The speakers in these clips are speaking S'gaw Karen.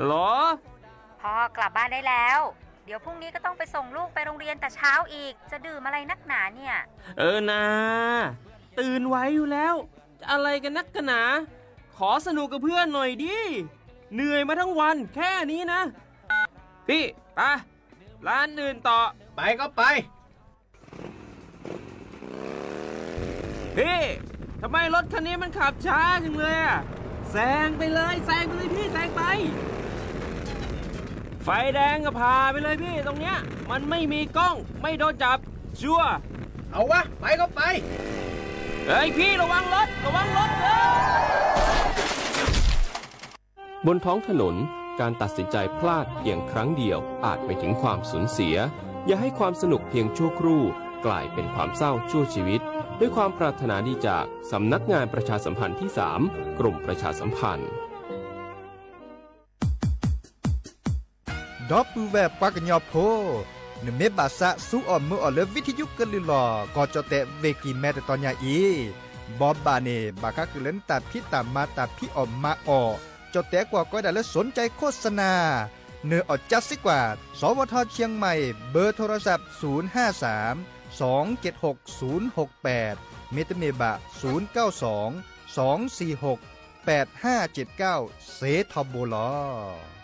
เหรอ พ่อกลับบ้านได้แล้ว เดี๋ยวพรุ่งนี้ก็ต้องไปส่งลูกไปโรงเรียนแต่เช้าอีก จะดื่มอะไรนักหนาเนี่ย เออนา ตื่นไหวอยู่แล้ว จะอะไรกันนักกันหนา ขอสนุกกับเพื่อนหน่อยดิ เหนื่อยมาทั้งวันแค่นี้นะ พี่ ไป ร้านอื่นต่อ ไปก็ไป พี่ ทำไมรถคันนี้มันขับช้าจังเลยอะ แซงไปเลย แซงไปเลยพี่ แซงไป ไฟแดงก็ผ่าไปเลยพี่ ตรงเนี้ย มันไม่มีกล้อง ไม่โดนจับ ชัวร์ เอาวะ ไปก็ไป เฮ้ยพี่ ระวังรถ ระวังรถ เฮ้ย บนท้องถนน การตัดสินใจพลาดเพียงครั้งเดียวอาจไปถึงความสูญเสีย อย่าให้ความสนุกเพียงชั่วครู่กลายเป็นความเศร้าชั่วชีวิต ด้วยความปรารถนาดีจากสำนักงานประชาสัมพันธ์ที่สาม กรมประชาสัมพันธ์ ဒီပုၢ်ဝဲၢ်ပှၤကညီဖိ, နမ့ၢ်ဘၣ်သးစူအီၣ်မုာ်အီၣ်လၢ ဝံထယုကလုၢ်လီၤ ကီၢ်ကၠီၣ်တဲၣ် ဝ့ၢ်ကံၢ်မဲ တတီၤညါအံၤ, ဘိးဘၣ်န့ၣ် ဘၣ်ဃးဃုာ်လၢနတၢ်ဖံးတၢ်မၤ တၢ်ဖံးအီၣ်မၤအီၣ်, ကၠီၣ်တဲၣ်ကွၢ်ကီဒၣ်လၢ สนใจโฆษณา, နၢ်အီၣ်ကၠါစ့ၢ်ကီး, สวทเชียงใหม่ เบอร์โทรศัพท์ ศูนย์ห้าสาม สองเจ็ดหก ศูนย์หกแปด မ့တမ့ၢ်ဘၣ် ศูนย์เก้าสอง สองสี่หก แปดห้าเจ็ดเก้า စ့ထီဘိလီၤ.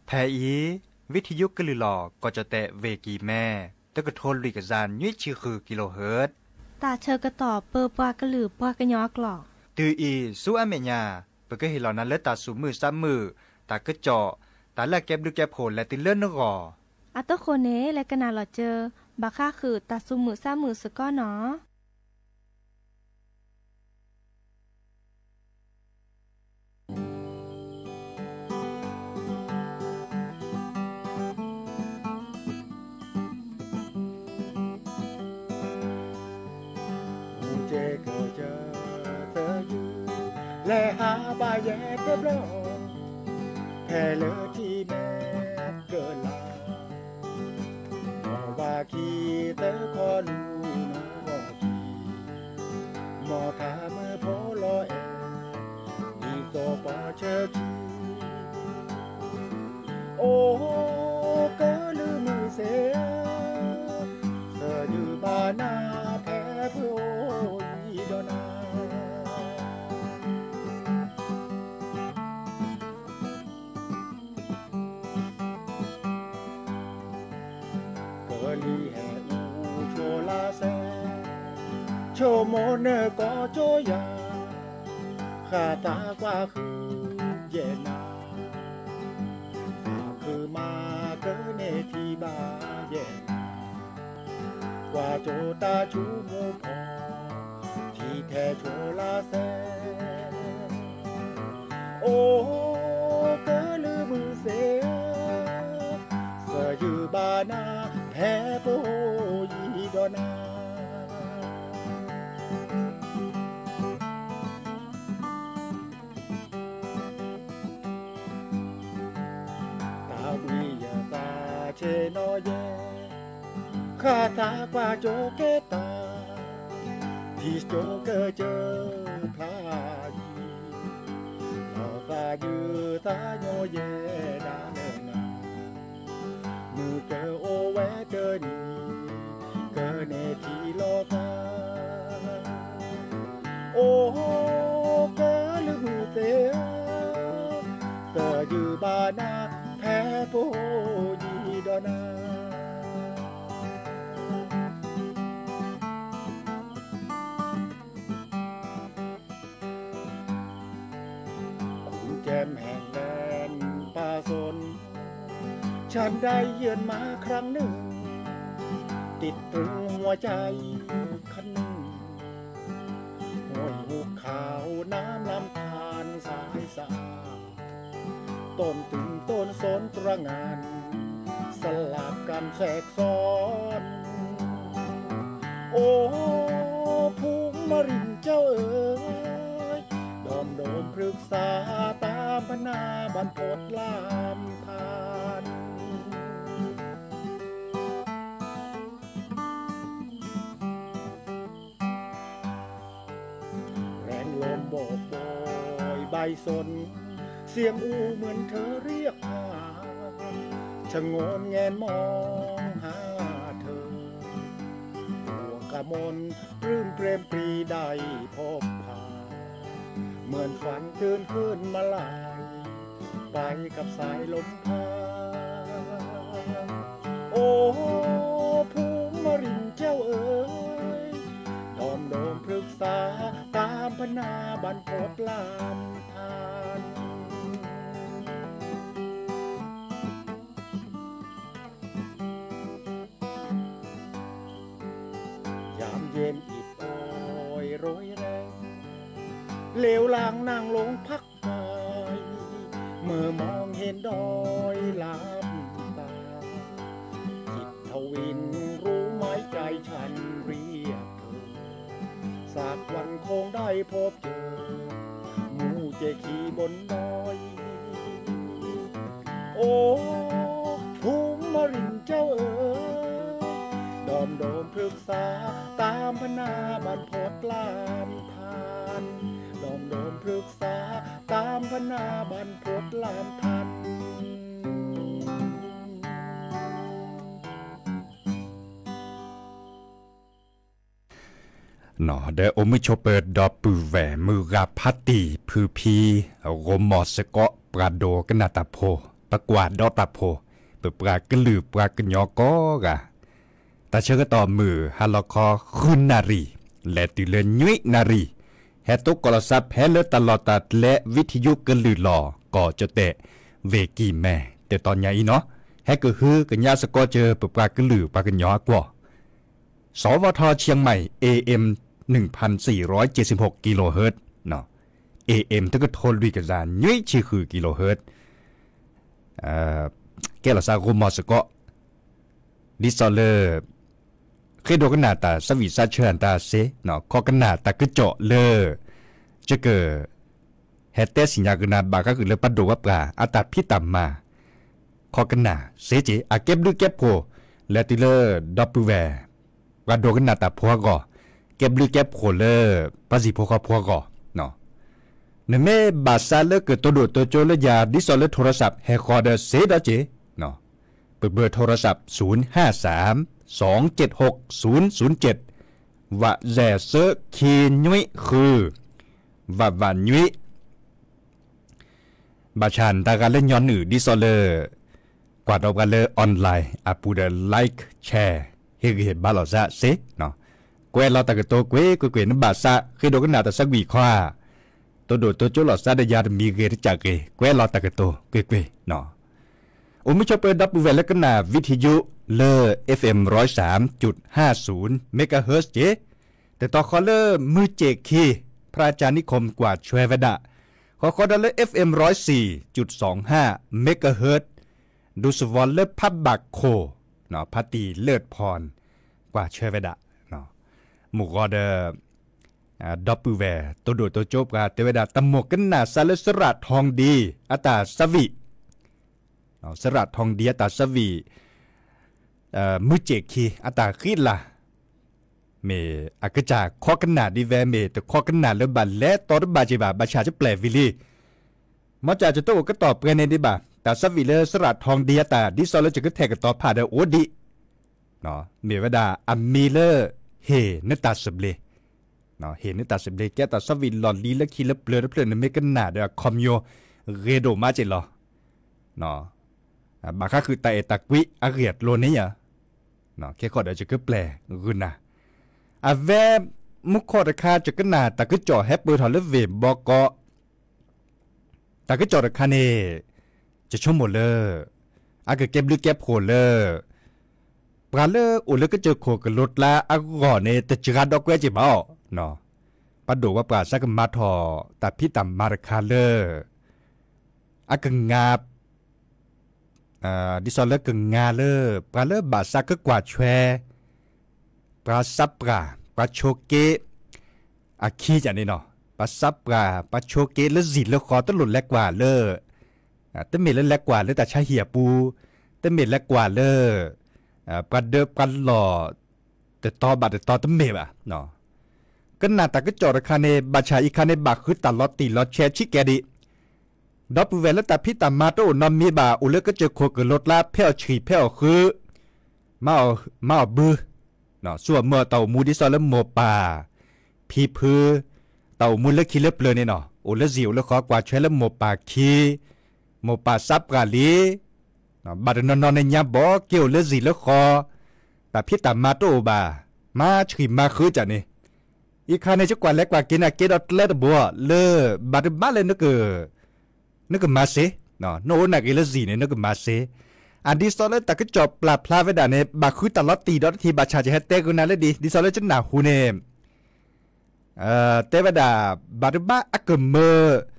ဖဲအံၤ ဝံထယုကလုၢ်လီၤ ကီၢ်ကၠီၣ်တဲၣ် ဝ့ၢ်ကံၢ်မဲ တကထိလွံၢ်ကယၤ နွံဆံဃု kilohertz တၢ်ဆၢကတီၢ်ပၢပှၤကလုာ်ပှၤကညီအကျိာ်, တုၤအံၤဆူအမဲာ်ညါ ပကဟ့ၣ်လီၤနၤလၢတၢ်သူၣ်မုာ်သးမုာ်, တၢ်ကစီၣ်, တၢ်လၢအကဲဘျုးကဲဖှိၣ်လဲၤတုၤလၢနဂီၢ်. အတဃိန့ၣ် လဲၤကနၣ်လီၤစၢၤ ဘၣ်ဃးဃုာ်တၢ်သူၣ်မုာ်သးမုာ်စ့ၢ်ကီးနီၤ. မူကဲကၢကၢသယုၢ် လဲၤဟးဘၣ်ယဲတဘျီ, ဖဲလၢထံမဲာ်ကလၤ နီၢ်ဝၤခံသၢခီလူၤနီၢ်ဂီၢ်ခံ, မ်တၢ်မုၢ်ဖိလီၤအဲၣ် ဒ်သိးပှၤဆၢထံ, အိၣ်ကလုာ်မုၢ်သ့ၣ်ဧၢ, သယုၢ်ဘၣ်နၤဖဲပအိၣ်ယံၤဒီးနၤ ကလံၤဟဲအူဆိလါစဲ, ဆိကမိၣ်နၢ်ကီၢ်ကၠိယၤ, ဃၣ်သးကွၢ်ဃုယဲၢ်နၤ, သးခုမၤကန့ၢ်ထံဘၣ်ယဲၢ်နၤ, ကွၢ်ကၠိတၢ်ဆိကမိၣ်ဖီ, ထံထဲဆိလါစဲ အိၣ်ကလုာ်မုၢ်သ့ၣ်ဧၢ, သယုၢ်ဘၣ်နၤဖဲပအိၣ်ယံၤဒီးနၤ တၢ်ဘှံးယသးဆ့ၣ်နီၤယဲၢ်, ဃၣ်သးကွၢ်ကၠိကဲတၢ်, ထံကၠိကၢကၢဖျါယံၤ, လီၤသးယုၢ်သးညီယဲၢ်ဒၣ်လၢနၤ, မုၢ်ကအိၣ်ဝဲတနံၤ, ကန့ၢ်ထံလီၤသး အိၣ်ကလုာ်မုၢ်သ့ၣ်ဧၢ, သယုၢ်ဘၣ်နၤဖဲပအိၣ်ယံၤဒီးနၤ. ฉันได้เยือนมาครั้งหนึ่ง ติดตรึงหัวใจคันหนึ่ง ห้วยหุบเขาน้ำลำธารสายสะอาด ต้นตึงต้นสนตระหง่าน สลับกันแทรกซ้อน โอ้ ภูมิรินเจ้าเอ๋ย ดอมโดมพฤกษา ตามพนาบรรพตลามทาน แรงลมโบกโบยใบสน เสียงอู้เหมือนเธอเรียกหา ชะโงนแงนมองหาเธอ หัวกะมนปลื้มเปรมปรีได้พบผ่าน เหมือนฝันตื่นคืนมาลาย ไปกับสายลมพา โอ้ ภูมิรินเจ้าเอ๋ย ดอมโดมพฤกษา ตามพนาบรรพตลามทาน ยามเย็นอิดโอยโรยแรง เหลียวหลังนั่งลงพักกาย เมื่อมองเห็นดอยลับตา จิตทวินรู้ไหมใจฉันเรียกเธอ สักวันคงได้พบเจอ หมู่เจขีบนดอย โอ้ ภูมิรินเจ้าเอ๋ย ดอมโดมพฤกษา ตามพนาบรรพตลามทาน ดอมโดมพฤกษา ตามพนาบรรพตลามทาน ဒီးအိၣ်မုာ်ဆိးပၢၤဒီပုၢ်ဝဲၢ် မုၢ်ဂၤဖါတံၢ်ဖုဖံ ဂီၤမီၤစ့ၢ်ကီး ပှၤဒိကနၣ်တၢ်ဖိ, ပှၤကွၢ်ဒီးတၢ်ဖိ, ပပှၤကလုာ်ပှၤကညီကိးဂၤ, တၢ်ဆၢကတီၢ်မုၢ်ဟါလီၤခီ ဃုနၣ်ရံၣ် လဲၤတုၤလၢနွံနၣ်ရံၣ်, ဟဲတိကိးလီၤသးဖဲလၢတၢ်လီၢ်တၢ်ကျဲ ဝံထယုကလုာ်လီၤ ကီၢ်ကၠီၣ်တဲၣ် ဝ့ၢ်ကံၢ်မဲ တတီၤညါအံၤနီၤ, ဟဲကဟုကညးစ့ၢ်ကီးစၢၤ ပပှၤကလုာ်ပှၤကညီအကွီၢ် สวท เชียงใหม่ เอเอ็ม หนึ่งพันสี่ร้อยเจ็ดสิบหกกิโลเฮิรตซ์ เอเอ็ม တကထိလွံၢ်ကယၤနွံဆံဃု กิโลเฮิรตซ์, ကဲလီၤသးဂီၤမီၤစ့ၢ်ကီး ဒ်သိးလၢ ဃ့ဒိကနၣ်တၢ်သးဝံၣ်သးဆၢအတၢ်စ့, ခိးကနၣ်တၢ်ကစီၣ်လၢ ယက ဟဲတဲစံၣ်ညါကနၣ်ဘၣ်ဃးဃုာ်လၢပှၤဒိၣ်ပှၤပှၢ်အတၢ်ဖံးတၢ်မၤ, ခိးကနၣ်စ့က့ၤ အကဲဘျုးကဲဖှိၣ် လဲၤတုၤလၢဒီပုၢ်ဝဲၢ် ပှၤဒိကနၣ်တၢ်ဖိအဂီၢ်, ကဲဘျုးကဲဖှိၣ်လၢ ပှၤစံၣ်ဖိဃီဖိအဂီၢ်, နမ့ၢ်ဘၣ်သးလၢကတိၤဒိၣ်တိၤကၠိလၢယၤ ဒ်သိးလၢ โทรศัพท์ ဟဲဃီဒီးစ့ဒီးက့ၤ, ပ เบอร์โทรศัพท์ ศูนย์ห้าสาม สองเจ็ดหก ศูนย์ศูนย์เจ็ด ဝးစဲးသၢ ခံနွံဃု ဝးဝးနွံ ဘၣ်ဆၣ်နတၢ်ဂၤလၢညီနုၢ် ဒ်သိးလၢ ကွၢ်ဒီးပှၤလၢ online အပူၤဒီး like share ဟ့ၣ်ဂံၢ်ဟ့ၣ်ဘါလိာ်သးစ့, ကွဲးလီၤတၢ်ကတိၤကွ့ၢ်ကွ့ၢ်ကွ့ၢ် နဘၣ်သးဃ့ဒိကနၣ်တၢ်သးဝံၣ်ခီဧါ, တိၤဒိၣ်တိၤကၠိလိာ်သးဒီးယၤတမံၤဂ့ၤတကးဂ့ၤ ကွဲးလီၤတၢ်ကတိၤကွ့ၢ်ကွ့ၢ်, အိၣ်မုာ်ဆိးပၢၤဒီပုၢ်ဝဲၢ်လၢကနၣ်ဝံထယုလၢ FM ร้อยสามจุดห้าศูนย์ megahertz က့ၤ, တတီၤဃီလၢမုၢ်စ့ၣ်ခံ พระอาจารย์นิคม ကွၢ်ဆွဲဝဲဒၣ်, ဃီဃီဒီးလၢ FM ร้อยสี่จุดสองห้า megahertz ဒူသဝီလၢဖးဘၣ်ခိၣ်, ဖါတံၢ်လၢၢ်ဖီၣ် ကွၢ်ဆွဲဝဲဒၣ်, မုၢ်ဂီၤဒီး ဒီပုၢ်ဝဲၢ် တိၤဒိၣ်တိၤကၠိပှၤတဲဝဲဒၣ် တမိၢ်ကနၣ်စးလၢစရၣ်ထီၣ်ဒံ အတၢ်သးဝံၣ်, စရၣ်ထီၣ်ဒံ အတၢ်သးဝံၣ် မုၢ်စ့ၣ်ခံ အတၢ်ဃံလၤ, မ့ၢ်အကစၢ်ခိးကနၣ်ဒ်ဝဲ မ့ၢ်တခိးကနၣ်လၢဘၣ်လဲၤတီတဘၣ်က့ၤဘၣ် ဘၣ်ဆၣ်ကပျဲၢ်ဝံၤလံ, မ့ၢ်ကၢ်ကတိၤအိၣ်ကတီၢ်ပှဲၤန့ၣ်ဒံးဘၣ် တၢ်သးဝံၣ်လၢစရၣ်ထီၣ်ဒံအတၢ် ဒ်သိးလၢယကထဲးကတီၤဖးဒီးအိၣ်ဒံး မ့ၢ်ဝဲဒၣ်အမံၤလၢ ဟ့ၣ်နတၢ်သဘျ့, ဟ့ၣ်နတၢ်သဘျ့ ကဲတၢ်သးဝံၣ်လီၢ်လံၤလၢခံလၢပျၢၤတဖျၢၣ် နမ့ၢ်ကနၣ်ဒီးအခီပညီ ဂ့ၤဒိၣ်မးက့ၤလီၤ, ဘၣ်ဃးဃုာ်တၢ်အဲၣ်တၢ်ကွံအဂ့ၢ်အကျိၤန့ၣ်ဧါ, ခဲဃီဒီးယကပျဲၢ်ဂုာ်နၤ, အဝဲ မူခိၣ်တခါ ယကနၣ်တၢ်ကစီၣ်ဟဲပၢၢ်ထီၣ်လၢဝ့ၢ်ဘီကီး တၢ်ကစီၣ်တခါန့ၣ် ယဆိကမိၣ်လၢ အကကဲဘျုးကဲဖှိၣ်လၢ ပှၤလၢအိၣ်လၢကစၢၢ်ခိၣ်ကလိၤကျါအဂီၢ်န့ၣ် တစှၤဒီးကွဲးက့ၤဘၣ်အီၤ, ပှၤဒိၣ်ဝဲပှၤစးကမၤထီၣ်တၢ်ဖံးတၢ်မၤတခါလၢ အကငါ ဒ်သိးလၢကငါလၢ ပှၤလၢဘၣ်စးကကွၢ်ဆွဲ ပှၤစးပှၢ် ပှၤဆိးက့ အခံကန့ၣ်နီၤ, ပှၤစးပှၢ် ပှၤဆိးက့လၢစံၣ်လၢဃီ တလိၣ်လဲၤကွၢ်လၢ တမ့ၢ်လၢလဲၤကွၢ်လၢတၢ်ဆါဟံၣ်အပူၤ, တမ့ၢ်လဲၤကွၢ်လၢ ပှၤဒၢပှၤလီၢ် တတီၤဘၣ်တတီၤတမ့ၢ်ဘၣ်. ကနၣ်တၢ်ကစီၣ်တခါန့ၣ် ဘၣ်ဆၣ်အံၤခါန့ၣ် ဘၣ်ဃုတၢ်လီၤတံၢ်လီၤဆဲးဆံးကဲဒံး, ဒီပုၢ်ဝဲၢ်လၢတၢ်ဖံးတၢ်မၤတအိၣ်နီတမံၤဘၣ် အိၣ်လၢကစၢၢ်ခိၣ်ကလိၤကျါ ဖဲအီၣ်ဆံၣ်ဖဲအီၣ်ဃု မၤအီၣ်ဘု ဆူၣ်အမုာ်အတၢ်အိၣ်မူဒ်သိးလၢမိၢ်ပၢ် ဖံဖု တၢ်အိၣ်မူလၢခံလၢပျၢၤန့ၣ်နီၤ, အိၣ်လၢစံၣ်အိၣ်လၢဃီ ကွၢ်ဆွဲလၢမိၢ်ပၢ်ခံ, မိၢ်ပၢ်စးပှၢ်လံ, ဘၣ်တနီၤနီၤန့ၣ်ညါဘီက့ၤအိၣ်လၢစံၣ်လၢဃီ, တၢ်ဖံးတၢ်မၤတအိၣ်ဘၣ်, မၤဆံၣ်မၤဃုကန့ၣ်, အံၤခါန့ၣ် ကကွၢ်လဲၤကွၢ်က့ၤနာ်က့ဒီးကျဲတဘိလၢ ဘၣ်တဘၣ်လၢ နကမၤစ့, နအိၣ်နာ်က့ၤလၢစံၣ်န့ၣ် နကမၤစ့, အဒ်သိးလၢတၢ်ကစီၣ်ပျၢ်ဖျါဝဲဒၣ်န့ၣ် ဘၣ်ဃုတၢ်လီၤတံၢ်ဒီးတထံၣ် ဘၣ်ဆၣ်ယဟဲတဲကနၤလၢဒ် ဒ်သိးလၢယနၢ်ဟူန့ၣ် တဲဝဲဒၣ် ဘၣ်တဘၣ်အကမၢ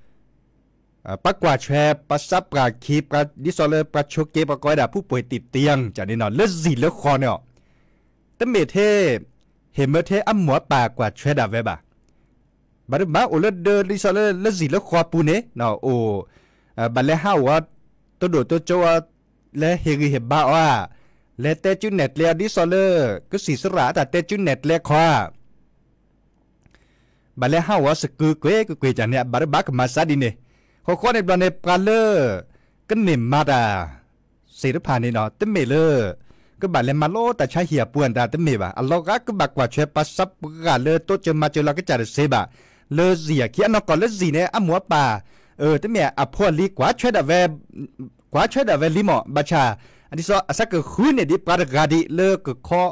ပှၤကွၢ်ဆွဲ ပှၤစးပှၢ်ခံ ပှၤဒ်သိးလၢ ပှၤဆိးက့ ပှၤကိးဝဲဒၣ် ဖူးပှ့ၤတံၢ်တံၢ် ကန့ၣ်နီၤ လၢစံၣ်လၢဃီန့ၣ်အီၤ, တမ့ၢ်ထဲ ဟ့ၣ်မၢထဲအမိၢ်အပၢ်ကွၢ်ဆွဲဒၣ်ဝဲဘၣ်. ဘၣ်တဘၣ်အိၣ်လၢဒၢဒ်သိးလၢ လၢစံၣ်လၢဃီပူၤန့ၣ် အိၣ် ဘၣ်လဲၤဟးအိၣ်အီၤ တဒိၣ်တကၠိအီၤ လဲၤဟ့ၣ်ဂံၢ်ဟ့ၣ်ဘါအီၤဧါ, လဲၤတဲကုနဲၣ်ကျဲအီၤ ဒ်သိးလၢ ကစံၣ်စရၣ်အတၢ်တဲကုနဲၣ်ကျဲခီဧါ ဘၣ်လဲၤဟးအိၣ်အီၤစကုၤကွ့ၢ်ကွ့ၢ်ကွ့ၢ်ကန့ၣ် အဘၣ်တဘၣ်ကမၤစးဒ်န့ၣ်, ဃီဃီန့ၣ်ဘျီန့ၣ် ပှၤလၢ ကန့ၢ်မၤတၢ် သ့ၣ်တဖၣ်န့ၣ်နီၤ တမ့ၢ်လၢ ကဘၣ်လဲၤမၤလိတၢ်ဆါဟံၣ်အပူၤအတၢ်တမ့ၢ်ဘၣ်. အလီၤဂာ်ကဘၣ်ကွၢ်ဆွဲပှၤစးပှၢ်လၢတိစၢၤမၤစၢၤလီၤကစၢ်တစ့ဘၣ်, လၢစံၣ်အခံ အနီၢ်ကီၢ်လၢစံၣ်န့ၣ် အမိၢ်အပၢ် တမ့ၢ်အဖိအလံၤ ကွၢ်ဆွဲဒၣ်ဝဲ ကွၢ်ဆွဲဒၣ်ဝဲလံမး ဘၣ်ဆၣ် ဒ်သိးအစးကဃုန့ၢ်ဒံးပှၤတဂၤဒံးလၢကခီ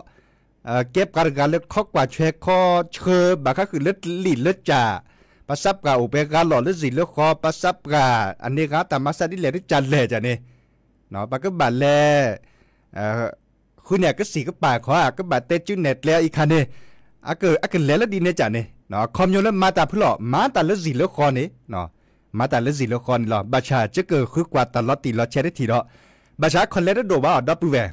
ကဲပှၤတဂၤလၢခီကွၢ်ဆွဲခီဆှၢ ဘၣ်ဃးဃုာ်လၢလံာ်လၢကၠၢ်, ပှၤစးပှၢ်အိၣ်ပှဲၤဂၤလီၢ်လၢစံၣ်လၢဃီ ပှၤစးပှၢ်အန့ၣ်ဂၤတၢ်မၤစၢ်ဒ်လဲၣ်တကၢ်လဲၣ်ကန့ၣ်, ပကဘၣ်လဲၤ ဃုန့ၢ်အကစံၣ်ကပၢ်ခီဧါ ကဘၣ်တဲကုနဲၣ်ကျဲအီၤအံၤခါန့ၣ်, အကလဲၤလၢဒ်န့ၣ်ကန့ၣ် အခီပညီလၢမၤတၢ်ဖုလီၤ မၤတၢ်လၢစံၣ်လၢဃီန့ၣ်, မၤတၢ်လၢစံၣ်လၢဃီန့ၣ်လီၤ. ဘၣ်ဆၣ်ကကဃုကွၢ်တၢ်လီၤတံၢ်လီၤဆဲးတထံၣ်ဒီး, ဘၣ်ဆၣ်အခီၣ်လဲၤတဒိၣ်ဘၣ်အီၤ ဒီပုၢ်ဝဲၢ်,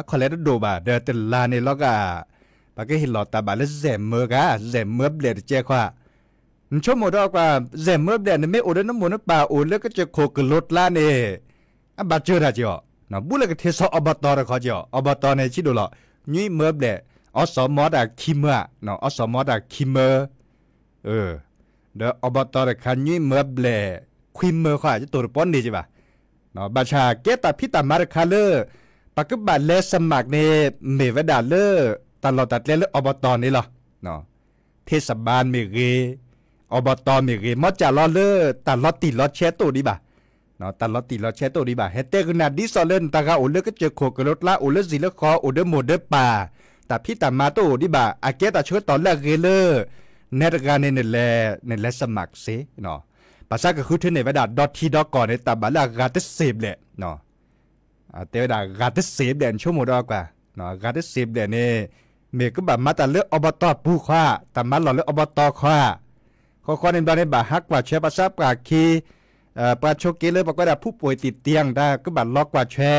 အခီၣ်လဲၤတဒိၣ်ဘၣ် ဒီးတလါန့ၣ်လီၤဂာ် ပကဟ့ၣ်လီၤတၢ်ဘၣ်လၢစဲၣ်မၢဂၤ စဲၣ်မၢဘျဲၣ်တကဲခီဧါ နဆိကမိၣ်ဒီးကွၢ် စဲၣ်မၢဘျဲၣ် နမ့ၢ်အိၣ်ဒီးနမိၢ်နပၢ်အိၣ်လၢကစၢၢ်ခိၣ်ကလိၤကျါန့ၣ်, အဘၣ်စၢၤတၢ်က့ၤအီၤ, ဘူးလၢကထ့စီအီဘီတီတခီက့ၤအီၤ, အီဘီတီန့ၣ်ဆံးဒိၣ်လီၤ, ညွံမၢဘျဲၣ်, အီစီၤမီတၢ်ခံမၢ, အီစီၤမီတၢ်ခံမၢ, ဒီးအီဘီတီတခါ ညွံမၢဘျဲၣ် ခွံမၢဃီဧါ ယတိၢ်တပီန့ၢ်က့ၤဘၣ် ဘၣ်ဆၣ်ကဲတၢ်ဖံးတၢ်မၤတခါလၢ ပကဘၣ်လဲၤ စမး န့ၣ် မ့ၢ်ဝဲဒၣ်လၢ တၢ်လီၢ်တၢ်ကျဲလၢအီဘီတီန့ၣ်လီၤ. ထ့စဘါမ့ၢ်ဂ့ၤ, အီဘီတီမ့ၢ်ဂ့ၤ, မ့ၢ်ကၢ်လီၤလၢတၢ်လီၤတံၢ်လီၤဆဲးတအိၣ်ဒံးဘၣ်, တၢ်လီၤတံၢ်လီၤဆဲးတအိၣ်ဒံးဘၣ်. ဟဲတဲကနၣ်ဒ်သိးလၢနတၢ်ဂၤအိၣ်လၢကစၢၢ်ခိၣ်ကလိၤကျါ အိၣ်လၢစံၣ်လၢဃီ အိၣ်ဒီးမိၢ်ဒီးပၢ်, တၢ်ဖံးတၢ်မၤတအိၣ်ဒံးဘၣ်. အကဲတၢ်ဆၢကတီၢ်လၢအဂ့ၤလၢ နဲတဂၤန့ၣ် နလဲၤ နလဲၤ စမး စ့ ဘၣ်ဆၣ်ကဃုထၢန့ၢ်ဝဲဒၣ် ဒီထံဒီကီၢ်န့ၣ် တၢ်ဘၣ်လၢအဂၤတစ့ဘျဲၣ်, တဲဝဲဒၣ်ဂၤတစ့ဘျဲၣ် နဆိကမိၣ်ဒီးကွၢ်, ဂၤတစ့ဘျဲၣ်န့ၣ် မ့ၢ်ကဘၣ်မၤတၢ်လၢအီဘီတီပူၤခီဧါ, တၢ်မၤလီၢ်လၢအီဘီတီခီဧါ. ဃီဃီန့ၣ်ဘျီန့ၣ် ဘၣ်ဟးကွၢ်ဆွဲပှၤစးပှၢ်ခံ, ပှၤဆိးက့လၢပှၤကွဲးဒၣ်ဖူးပှ့ၤတံၢ်တံၢ်တၢ် ကဘၣ်လီၤကွၢ်ဆွဲ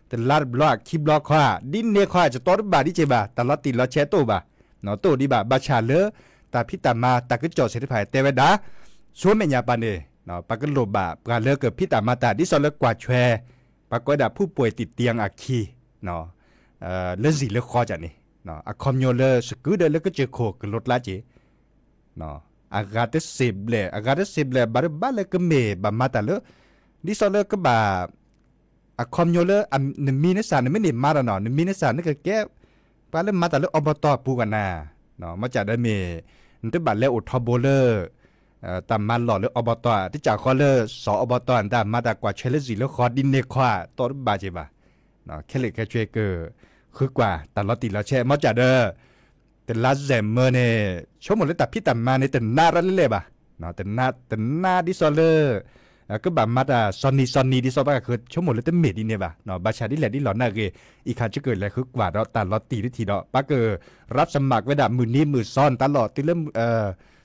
တလါတဘျီခံဘျီခီဧါ, ဒ်န့ၣ်ခီဧါ ယတီတဘၣ်ဒံးက့ၤဘၣ်, တၢ်လီၤတံၢ်လီၤဆဲးတအိၣ်ဘၣ်, တအိၣ်ဒံးဘၣ်. ဘၣ်ဆၣ်လၢ တၢ်ဖံးတၢ်မၤတၢ်ကစီၣ်သ့ၣ်တဖၣ်တဲဝဲဒၣ်, ဆူမဲာ်ညါပၤန့ၣ် ပကလိၣ်ဘၣ်ပှၤလၢကဖံးတၢ်မၤတၢ် ဒ်သိးလၢကွၢ်ဆွဲ ပှၤကွဲးဒၣ်ဖူးပှ့ၤတံၢ်တံၢ်အခံ လၢစံၣ်လၢဃီကန့ၣ်, အခီပညီလၢစကုဒီးလၢကစၢၢ်ခိၣ်ကလိၤကျါက့ၤ အဂၤတစ့ဘျဲၣ် အဂၤတစ့ဘျဲၣ် ဘၣ်တဘၣ်လၢကမ့ၢ်ဘၣ်မၤတၢ်လၢ ဒ်သိးလၢကဘၣ် အခီပညီလၢ နမံၤနစၢ် နမ့ၢ်န့ၢ်မၤတၢ်နီၤ နမံၤနစၢ် နကကဲ ပှၤလၢမၤတၢ်လၢအီဘီတီအပူၤကန့ၣ်, မ့ၢ်ကၢ်ဒီးမ့ၢ် နတဘၣ်လဲၤအိၣ်ထီဘိလၢ တၢ်မၤလီၢ်လၢအီဘီတီ တကးဃီလၢ စီၤအီဘီတီ နတၢ်မၤတၢ်ကွၢ်ဆွဲလၢစံၣ်လၢဃီဒ်န့ၣ်ခီ တီတဘၣ်က့ၤဘၣ်. ခဲလၢာ်ခဲဆ့က ဃုကွၢ်တၢ်လီၤတံၢ်လီၤဆဲး မ့ၢ်ကၢ်ဒီး တလါစဲးမၢန့ၣ် ဆိကမိၣ်လၢတၢ်ဖံးတၢ်မၤန့ၣ် တနးရၢ်လဲၣ်လဲၣ်ဘၣ်. တနး တနးဒ်သိးလၢ ကဘၣ်မၤတၢ်စီၤနံၤစီၤနံၤဒ်သိးပှၤကဆိကမိၣ်လၢတမ့ၢ်ဒ်န့ၣ်ဘၣ်, ဘၣ်ဆၣ်ဒ်လဲၣ်ဒ်လဲၣ်နာ်ဂ့ၤ, အံၤခါကကလဲၤဃုကွၢ်ဒီးတၢ်လီၤတံၢ်တထံၣ်ဒီး ပှၤက ရပ်စမတ် ဝဲဒၣ်မုၢ်နံၤမုၢ်သီနတၢ်လီၢ်တုၤလၢ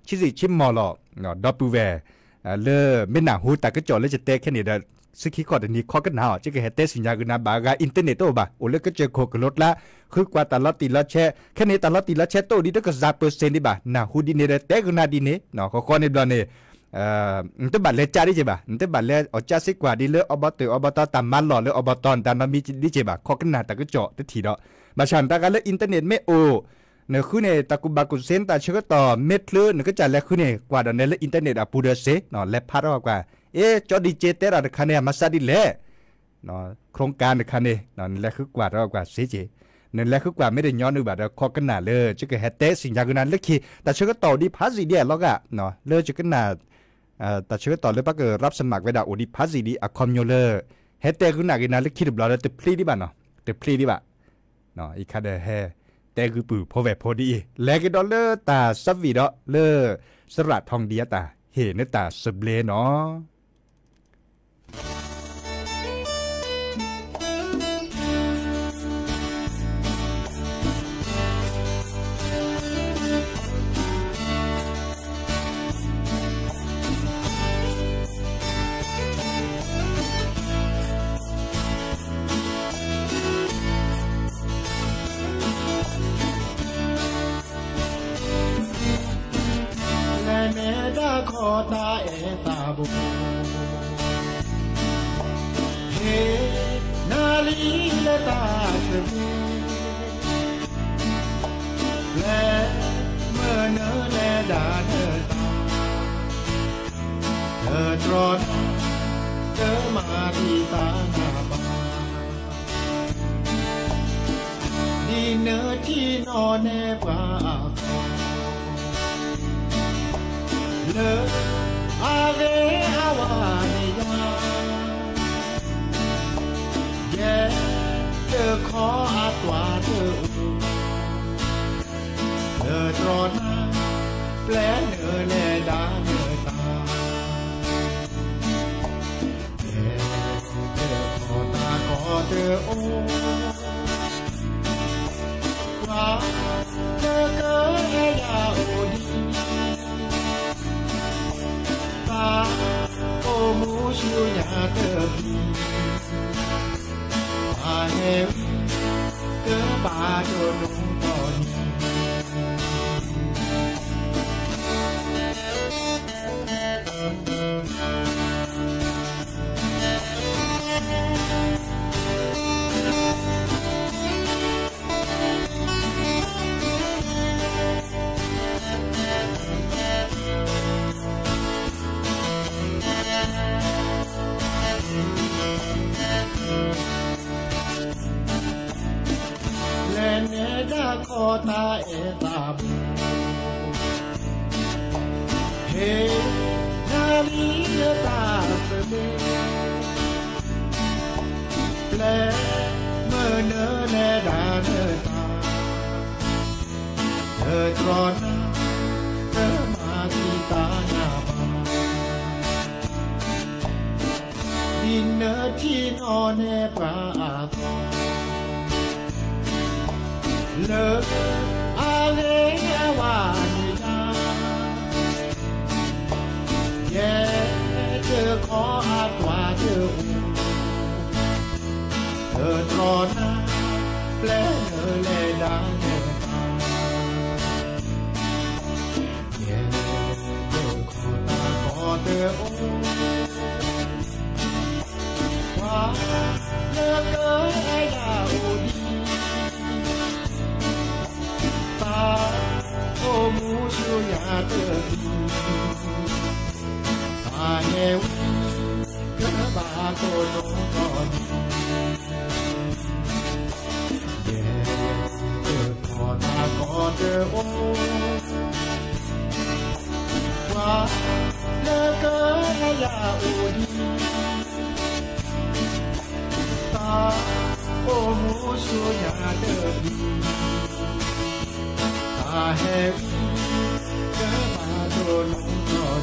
ဆံးစံးဆံးမီၢ်လီၤ, ဒီပုၢ်ဝဲၢ် လၢမ့ၢ်နၢ်ဟူတၢ်ကစီၣ်လၢယတဲခဲန့ၣ်ဒီး ဆံခံခီတနံၤခီကနၣ်အီၤ ယကဟဲတဲစံၣ်ညါကနၤဘၣ်အဂၤ internet တအိၣ်ဘၣ်, အိၣ်လၢကစၢၢ်ခိၣ်ကလိကျါ, ဃုကွၢ်တၢ်လီၤတံၢ်လီၤဆဲး, ခဲန့ၣ်တၢ်လီၤတံၢ်လီၤဆဲးတအိၣ်ဒံးတကစၢ်ပၢၢ်စ့ၣ်ဒံးဘၣ်, နၢ်ဟူဒ်န့ၣ်ဒီးတဲကနၤဒ်န့ၣ်, ဃီဃီန့ၣ်ဘျီန့ၣ် နတဘၣ်လဲၤကၢ်ဒ်က့ၤဘၣ်, နတဘၣ်လဲၤအီၣ်ကၢ်စ့ကွၢ်ဒ်လၢအဘီတၢ်အဘီတီတၢ်မၤလီၢ်လၢအဘီတီၢ်နတၢ်နီတမံၤဒ်က့ၤဘၣ်, ခီကနၣ်တၢ်ကစီၣ်တထံၣ်ဒီး, ဘၣ်ဆၣ်နတၢ်ဂၤလၢ internet မ့ၢ်အိၣ် နဃုန့ၣ် တၢ်ကူၣ်ဘၣ်ကူၣ်သ့နတၢ်ဆၢကတီၢ်မ့ၢ်ချုး နကစၢ်လဲၤဃုန့ၣ် ကွၢ်ဒီးနဲလၢ internet အပူၤဒီးစ့ၢ်, လဲၤဖးထီၣ်ကွၢ်, အ့ ကၠီဒံက့တဲတၢ်တခါန့ၣ် အမၤစၢ်ဒ်လဲၣ် โครงการ တခါန့ၣ် နလဲၤဃုကွၢ်ထီၣ်ကွၢ်စ့ၢ်ကီး, နလဲၤဃုကွၢ်မ့ၢ်တညီနုၢ်ဘၣ်ဒီး ခီကနၣ်လၢ ယကဟဲတဲစံၣ်ညါကနၤလၢခံ တၢ်ဆၢကတီၢ်အိၣ်ဒံးဖးစံၣ်ဒံးအလီၤဂာ်, လၢယကနၣ် တၢ်ဆၢကတီၢ်လၢပှၤက ရပ်စမတ် ဝဲဒၣ်အိၣ်ဒံးဖးစံၣ်ဒံးအခီပညီလၢ ဟဲတဲဂုာ်နာ်က့ၤနၤလၢခံတဘျီဒီး တဖျ့ဒံးဘၣ်နီၤ, တဖျ့ဒံးဘၣ် အံၤခါဒီးဟဲတဲဂုာ်ပုၢ်ဖိဝဲၢ်ဖိဒ်အံၤ, လဲၤကဒီးလၢတၢ်ဆၢဝံၤဒီးလၢ စရၣ်ထီၣ်ဒံအတၢ်ဟ့ၣ်န့ၢ်တၢ်စံးဘျုးနီၤ. လဲၤနဲဒၣ်ခီတၢ်အဲၣ်တၢ်ဘိ, ဟ့ၣ်နၤလံလၢတၢ်သဘျ့, လဲၤမုၢ်နၤလဲၤဒၣ်နတၢ်, တတြီနၤ, တမၤဒံးတၢ်နၢ်ဘၣ် ဒ်နထံၣ်နီၣ်နဲပှၤအသိး, လၢအဂ့ၤအဝါန့ၣ်ယၤ, ယဲတခီအသွၣ်တအိၣ်, တတြီနၤ, ပျဲနၤလဲၤဒၣ်နတၢ် ယဲတခီတၢ်ကီတအိၣ်, ပှၤလၢကအဲၣ်ယၤအိၣ်ဒံး, တၢ်အိၣ်မူဆူညါတဘျီ, တၢ်ဟဲဝံၤ ကဘၣ်ဒိၣ်ဒိၣ်ထီၣ်ထီၣ်န့ၣ် လဲၤနဲဒၣ်ခီတၢ်အဲၣ်တၢ်ဘိ, ဟ့ၣ်နၤလံလၢတၢ်သဘျ့, ပျဲမုၢ်နၤလဲၤဒၣ်နတၢ်, တတြီနၤ, တမၤဒံးတၢ်နၢ်ဘၣ် ဒ်နထံၣ်နီၣ်နဲပှၤအသိး, လၢအဂ့ၤအဝါန့ၣ်ယၤ, ယဲတခီအသွၣ်တအိၣ်, တတြီနၤ, ပျဲနၤလဲၤဒၣ်နတၢ် ယဲတခီတၢ်ကီတအိၣ်, ပှၤလၢကအဲၣ်ယၤအိၣ်ဒံး, တၢ်အိၣ်မူဆူညါတဘျီ, တၢ်ဟဲဝံၤ ကဘၣ်ဒိၣ်ဒိၣ်ထီၣ်ထီၣ်န့ၣ် ယဲတခီတၢ်ကီတအိၣ်, ပှၤလၢကအဲၣ်ယၤအိၣ်ဒံး, တၢ်အိၣ်မူဆူညါတဘျီ, တၢ်ဟဲဝံၤ ကဘၣ်ဒိၣ်ဒိၣ်ထီၣ်ထီၣ်န့ၣ်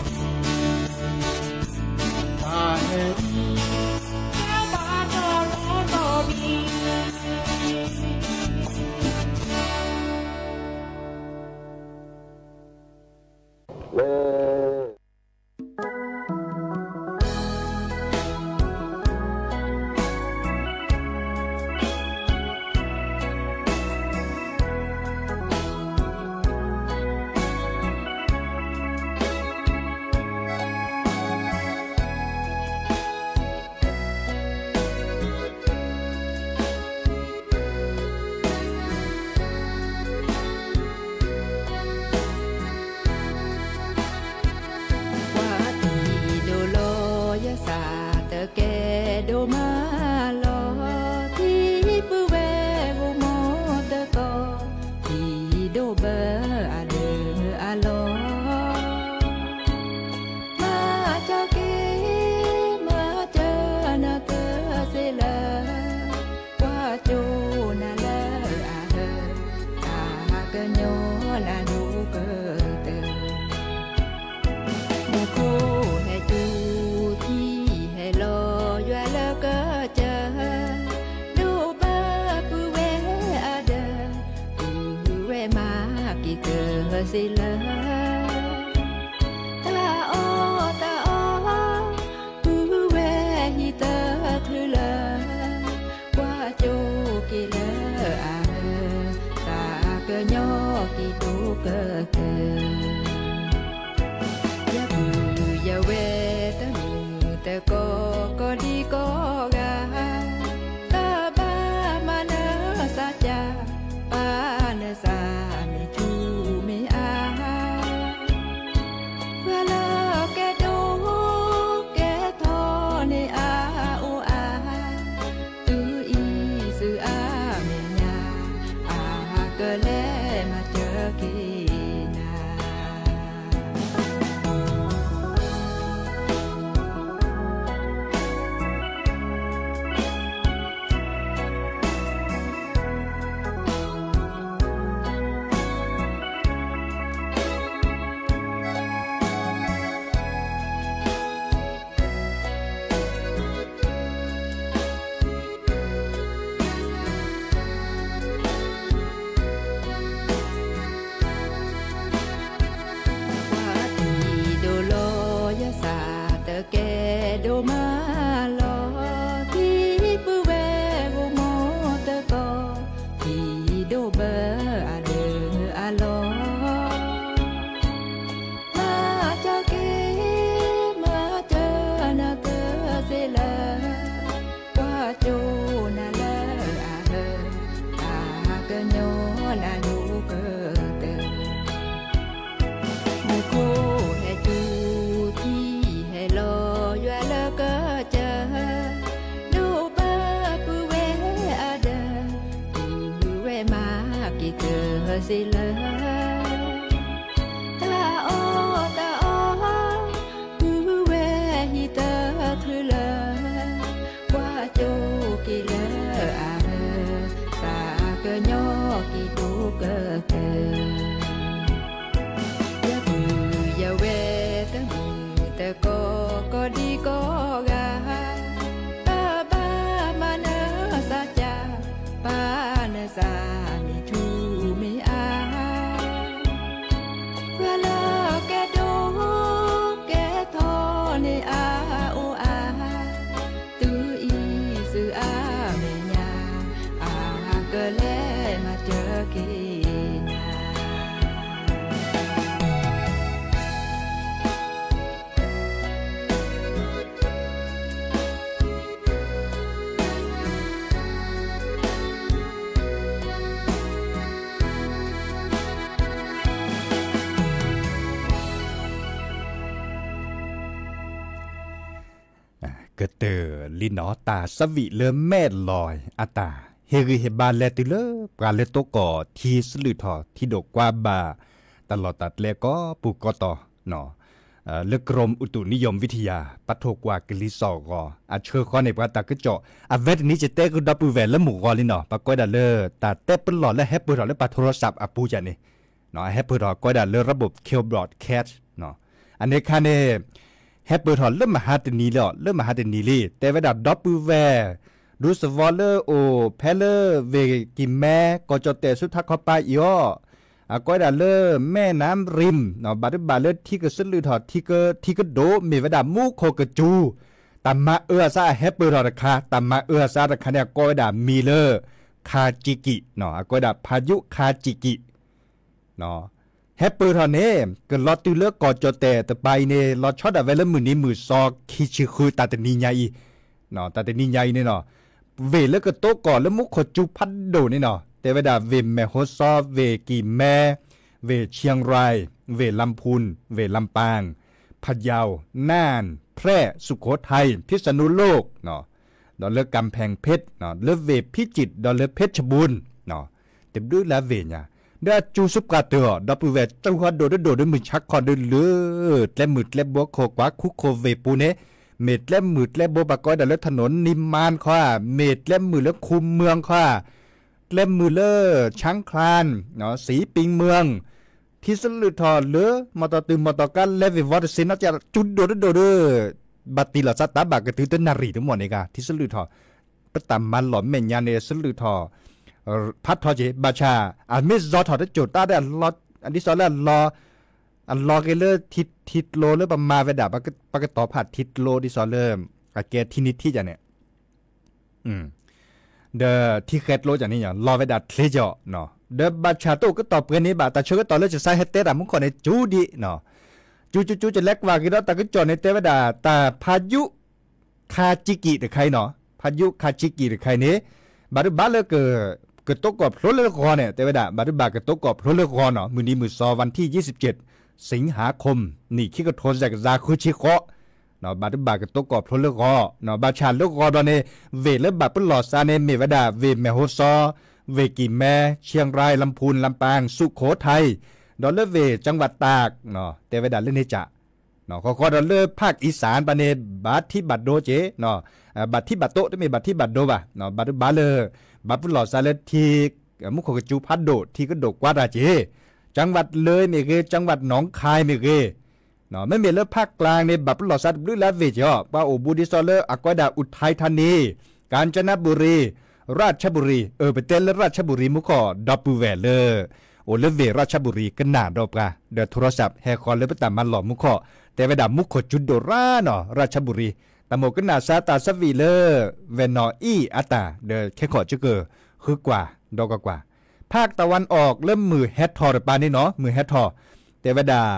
တၢ် ကညီနၤဒိၣ်ကတၢၢ် မူခိၣ်ဟဲကၠူထံဟဲလီၤ ယွၤလၢကစၢၢ် ဒိၣ်ဘၢပုၢ်ဝဲၢ်အဒၢး ပုၢ်ဝဲၢ်မၤက့ၤတၢၢ်စ့လၢ တၢ်အီၣ်တၢ်အီ ပုၢ်ဝဲၢ်ဟံၣ်တချုးလၢ ကွၢ်ကၠိက့ၤလၢအဟၢ သးကညီက့ၤဒိၣ်ကတၢၢ် ယပုၢ်ယဝဲၢ်တမုာ်တကိး ကိးဒံကိးဂၤ တၢ်ဘၣ်မၤနၢၤသးကၢ် ပာ်နၢၤသးမ့ၢ်ထူမ့ၢ်အါ ပှၤလၢကဲဒိၣ်ကဲထီန့ၣ်အအိၣ်အါ သုအံၤသုအါမဲာ်ညါ အကလဲၤမၤစၢၤက့ၤနၤ ပှၤထံၣ်ဒိၣ်လီၤယသး တကဲဒိၣ်မးလီၤ ထံပုၢ်ဝဲၢ်ဂီၢ်မီတကီၢ် ထံဒိၣ်ဘၢအဒၢးအလီၢ် မၤစၢၤက့ၤ မၤစၢၤနၤတၢ်စ့လၢ ကွၢ်ကၠိနၤလၢအဟၢ သးကညီနၤဒိၣ်ကတၢၢ် မူခိၣ်ဟဲကၠူထံဟဲလီၤ ယွၤလၢကစၢၢ် ဒိၣ်ဘၢပုၢ်ဝဲၢ်အဒၢး ပုၢ်ဝဲၢ်မၤက့ၤတၢၢ်စ့လၢ တၢ်အီၣ်တၢ်အီ ပုၢ်ဝဲၢ်ဟံၣ်တချုးလၢ ကွၢ်ကၠိက့ၤလၢအဟၢ သးကညီက့ၤဒိၣ်ကတၢၢ် ယပုၢ်ယဝဲၢ်တမုာ်တကိး ကိးဒံကိးဂၤ တၢ်ဘၣ်မၤနၢၤသးကၢ် ပာ်နၢၤသးမ့ၢ်ထူမ့ၢ်အါ ပှၤလၢကဲဒိၣ်ကဲထီန့ၣ်အအိၣ်အါ သုအံၤသုအါမဲာ်ညါ အကလဲၤမၤစၢၤက့ၤနၤ ကတၢၢ်လံနီၤ တၢ်သးဝံၣ်လၢမဲာ်လီၤအတၢ် ဟ့ၣ်ဂံၢ်ဟ့ၣ်ဘါလဲၤတုၤလၢ ပှၤလၢတိၢ်ကီၢ်ထံဆလုၢ်ထီၣ်ထံဒိၣ်ကွၢ်ဘၣ် တၢ်လီၢ်တၢ်ကျဲကိးပူၤကိးတီၤ လၢ กรมอุตุนิยมวิทยา ပာ်ထီၣ်ကွၢ်ကလံၤစိးအဂီၢ် အဆၢဃီန့ၣ် ပှၤတၢ်ကစီၣ် အဝဲတနံၤယတဲဃုာ်ဒီပုၢ်ဝဲၢ်လၢမုၢ်ဂီၤလံနီၤ ပှၤကိးဝဲဒၣ်လၢ တၢ်တဲပလီၢ်လၢဟဲပၢၢ်ထီၣ်လၢပှၤ โทรศัพท์ အပူၤယၤန့ၣ် အဟဲပၢၢ်ထီၣ်ကိးဝဲဒၣ်လၢ ระบบ เคเบิล broadcast အန့ၣ်အခါန့ၣ် ဟဲပၢၢ်ထီၣ်လၢမဟါတနံၤလံ လၢမဟါတနံၤလံ တဲဝဲဒၣ်ဒီပုၢ်ဝဲၢ် ဒူသဝီလၢအိၣ်ဖဲလၢဝ့ၢ်ကံၢ်မဲ ကီၢ်ကၠီၣ်တဲၣ်ဆူထးခီပၤအံၤအီၤ အကိးဝဲဒၣ်လၢ แม่น้ำริม ဘၣ်ဒုးဘၣ်လၢထံကဆလုၢ်ထီၣ် ထံကဒိၣ် မ့ၢ်ဝဲဒၣ်မူခိၣ်ကစူၤ တၢ်မၤအၢအသးအဟဲပၢၢ်ထီၣ်တခါ တၢ်မၤအၢအသးတခါန့ၣ် အကိးဝဲဒၣ်မံၤလၢ ခါကံကံး အကိးဝဲဒၣ် พายุ ခါကံကံး ဟဲပၢၢ်ထီၣ်န့ၣ် ကလီၤတုၤလၢကီၢ်ကၠီၣ်တဲၣ်တပၤအံၤန့ၣ် လီၤဆီဒၣ်ဝဲလၢမုၢ်နံၤမုၢ်သီ ခံဆံဃု တၢ်တနံၤညါအံၤ တၢ်တနံၤညါအံၤန့ၣ်နီၤ ဝ့ၢ်လၢကတိၤကီၢ်လၢမူခိၣ်စူၤဖးဒိၣ်န့ၣ်နီၤ တဲဝဲဒၣ်ဝ့ၢ်မဲၢ်ဟိစီ ဝ့ၢ်ကံၢ်မဲ ဝ့ၢ်เชียงราย ဝ့ၢ်ลำพูน ဝ့ၢ်ลำปาง พะเยา น่าน แพร่ สุโขทัย พิษณุโลก ဒီးလၢ กำแพงเพชร လၢဝ့ၢ် พิจิตร ဒီးလၢ เพชรบูรณ์ တဘျုးလၢဝ့ၢ်ညါ ဒီးအစူၤစူၤပှၤတၢၢ်အီၤ ဒီပုၢ်ဝဲၢ် စူၤဟီၣ်ဒိၣ်ဒိၣ်ဒိၣ်ဒိၣ်မုၢ်ဆါခီၣ်ဒိၣ်လၢ ကျဲမုၢ်ကျဲဘိခိၣ်ကွၢ်ခူခိၣ်ဝ့ၢ်ပူၤန့ၣ် မ့ၢ်ကျဲမုၢ်ကျဲဘိပှၤကိးဝဲဒၣ်လၢ ถนนนิมมาน ခီဧါ မ့ၢ်ကျဲမုၢ်လၢ คูเมือง ခီဧါ ကျဲမုၢ်လၢ ဆၣ်ချၣ်, စံးပံမွဲၣ်, ထံဆလုးထီၣ်လၢ မီၢ်တီၢ်တုၤမီၢ်တီၢ်ကါလဲၤဝ့ၤဝီတစ့နီၢ်ကၠၢ် ကၠူဒိၣ်တဒိၣ်ဒီး ဘၣ်တံၢ်လီၤစါတၢ်ဘၣ်ကတုၤတနၣ်ရံၣ်တမီၢ်န့ၣ်ဂ့ၤ ထံဆလုးထီၣ် ပတၢ်မၤလီၢ်မဲာ်ညါန့ၣ် ဆလုးထီၣ် ဖးထီက့ၤ ဘၣ်ဆၣ် အမ့ၢ်စီၤထီၣ်တစိၢ်တၢ်ဒီး ဒ်သိးလၢ အလီၤက့ၤလၢထံကျိလၢပမၤဝဲဒၣ် ပကတီၤဖးထံကျိဒ်သိးလၢ အကဲထံနံၤထံကန့ၣ် ဒီးထံဃဲကျိကန့ၣ် လီၤဝဲဒၣ်ချ့ကီး, ဒီးဘၣ်ဆၣ်တအိၣ်ကတီၢ်ပှဲၤန့ၣ်ဘၣ် တၢ်ဆၢကတီၢ်လၢကစၢ်ဟဲတဲတၢ်မူခိၣ်န့ၣ် ကၠူဒံး, ကၠူကၠူကၠူ ကလဲၤကွၢ်က့ၤဒီးတၢ်ကစီၣ်န့ၣ် တဲဝဲဒၣ် တၢ်ဖးယူး ခးကံကံၣ်တခါအံၤနီၤ ဖးယူးခးကံကံၣ်တခါအံၤန့ၣ် ဘၣ်ဒုးဘၣ်လၢ ကတိၤကီၢ်ဖျိလၢဂီၤန့ၣ် တဲဝဲဒၣ် ဘၣ်ဒုးဘၣ်ကတိၤကီၢ်ဖျိလၢဂီၤနီၤ မုၢ်နံၤမုၢ်စီၤ วันที่ยี่สิบเจ็ด สิงหาคม နံၣ်ခံကထိ စဲးကစၢ်ဃုဆံဃိး ဘၣ်ဒုးဘၣ်ကတိၤကီၢ်ဖျိလၢဂီၤ, ဘၣ်ဆၣ်လၢဂီၤဒီးန့ၣ် ဝ့ၢ်လၢဘၣ်ပလီၢ်စါန့ၣ် မ့ၢ်ဝဲဒၣ် ဝ့ၢ်မဲၢ်ဟိစီ, ဝ့ၢ်ကံၢ်မဲ, เชียงราย, ลำพูน, ลำปาง, สุโขทัย ဒီးလၢဝ့ၢ် จังหวัดตาก တဲဝဲဒၣ်လၢန့ၣ်ကၢ် ဃီဃီဒီးလၢ ภาคอีสาน ပၤန့ၣ် ဘၣ်ထံဘၣ်ဒိက့ၤ, ဘၣ်ထံဘၣ်တိး တမ့ၢ်ဘၣ်ထံဘၣ်ဒိဘၣ်, ဘၣ်ဒုးဘၣ်လၢ ဘၣ်ပလီၢ်စါလၢထံ မူခိၣ်ကစူၤဖးဒိၣ် ထံကဒိၣ်ကွၢ်တၢ်က့ၤ, จังหวัดเลย မ့ၢ်ဂ့ၤ จังหวัดหนองคาย မ့ၢ်ဂ့ၤ, မ့မ့ၢ်လၢ ภาคกลาง န့ၣ် ဘၣ်ပလီၢ်စါတဘျုးလၢအဝ့ၢ်က့ၤအီၤ ပှၤအိၣ်ဘူးဒ်သိးလၢအကိးဝဲဒၣ် อุทัยธานี, กาญจนบุรี, ราชบุรี အၢ ပတဲလၢ ราชบุรี မူခိၣ် ဒီပုၢ်ဝဲၢ်လၢ အိၣ်လၢဝ့ၢ် ราชบุรี ကနၣ်ဒီးပှၤ ဒီး โทรศัพท์ ဟဲဃီၤလၢပတၢ်မၤလီၢ်မူခိၣ် တဲဝဲဒၣ်မူခိၣ်ကၠူဒိၣ်ရၣ်နီၤ ราชบุรี တၢ်မိၣ်ကနၣ်စါတၢ်ဆၢဝံၣ်လၢ ဝဲၢ်နီၢ်အံၣ်အတၢ် ဒီးခဲခီၣ်ကက ဃုကွၢ် ဒီးကွၢ်ကွၢ် ภาคตะวันออก လၢမုၢ်ဟဲထီၣ်တပၤန့ၣ်နီၤ မုၢ်ဟဲထီၣ် တဲဝဲဒၣ်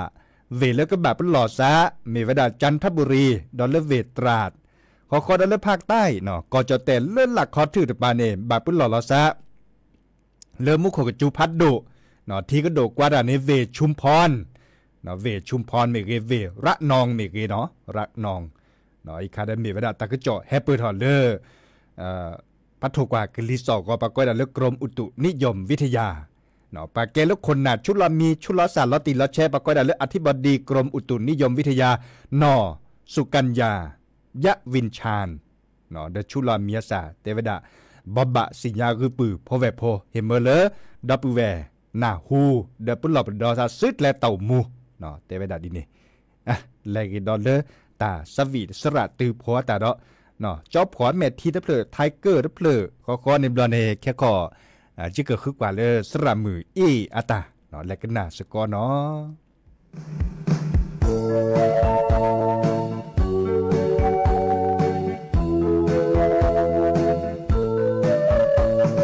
ဝ့ၢ်လၢကဘၣ်ပလီၢ်စါ မ့ၢ်ဝဲဒၣ် จันทบุรี ဒီးလၢဝ့ၢ်ตราด ဃီဃီဒီးလၢ ภาคใต้ နီၤ ကီၢ်ကၠီၣ်တဲၣ်လၢလၢၢ်ခီထူၣ်တပၤန့ၣ် ဘၣ်ပလီၢ်လီၤစါ လၢမူခိၣ်ကစူၤဖးဒိၣ် ထံကဒိၣ်ကွၢ်တၢ်န့ၣ် ဝ့ၢ် ชุมพร ဝ့ၢ် ชุมพร မ့ၢ်ဂ့ၤ ဝ့ၢ် ระนอง မ့ၢ်ဂ့ၤနီၤ ระนอง အံၤခါဒီးမ့ၢ်ဝဲဒၣ်တၢ်ကစီၣ်ဟဲပၢၢ်ထီၣ်လၢ ပှၤထိၣ်ကွၢ်ကလံၤစိးအဂီၢ် ပှၤကိးဝဲဒၣ်လၢ กรมอุตุนิยมวิทยา ပှၤကဲလၢခိၣ်နၢ်ဆူးလီၤမံ ဆူးလီၤစၢ်လီၤတံၢ်လီၤဆဲး ပှၤကိးဝဲဒၣ်လၢ อธิบดีกรมอุตุนิยมวิทยา နီၢ် สุกัญญา ยะวิญชาญ ဒီးဆူးလီၤမံအစၢ် တဲဝဲဒၣ် ဘိးဘၣ်စံၣ်ညါဂုာ်ပုၢ်ဖိဝဲၢ်ဖိ ဟ့ၣ်မၢလၢ ဒီပုၢ်ဝဲၢ် နၢ်ဟူ ဒီးပလီၢ်ပဒီသးစုကျဲတၢ်အိၣ်မူ တဲဝဲဒၣ်ဒ်န့ၣ် လဲၤဂ့ၤဒီးလၢ တၢ်ဆၢဝံၣ်စရၣ်တုၤဖိအတၢ်ဒီး ကၠီဖှီၣ်မဲာ်ထံတဖျၢၣ် ထါကၢၣ်တဖျၢၣ် ဃီဃီန့ၣ်ဘျီန့ၣ် ခဲခီၣ် ယကဃုကွၢ်လၢစရၣ်မုၣ်အ့ၣ်အတၢ် လဲၤကနၣ်စ့ၢ်ကီးနီၤ ထီၣ်ထံလီၤယမဲာ်ထံ တဃ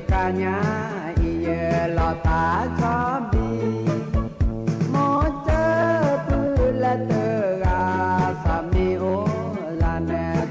ၣ်ညါအံၤ ယလီၤတၢ်ဆီဘံၣ် မိၢ်ကၢပုၢ်လၢတဂၤ သးမ့ၢ်အိၣ်လၢန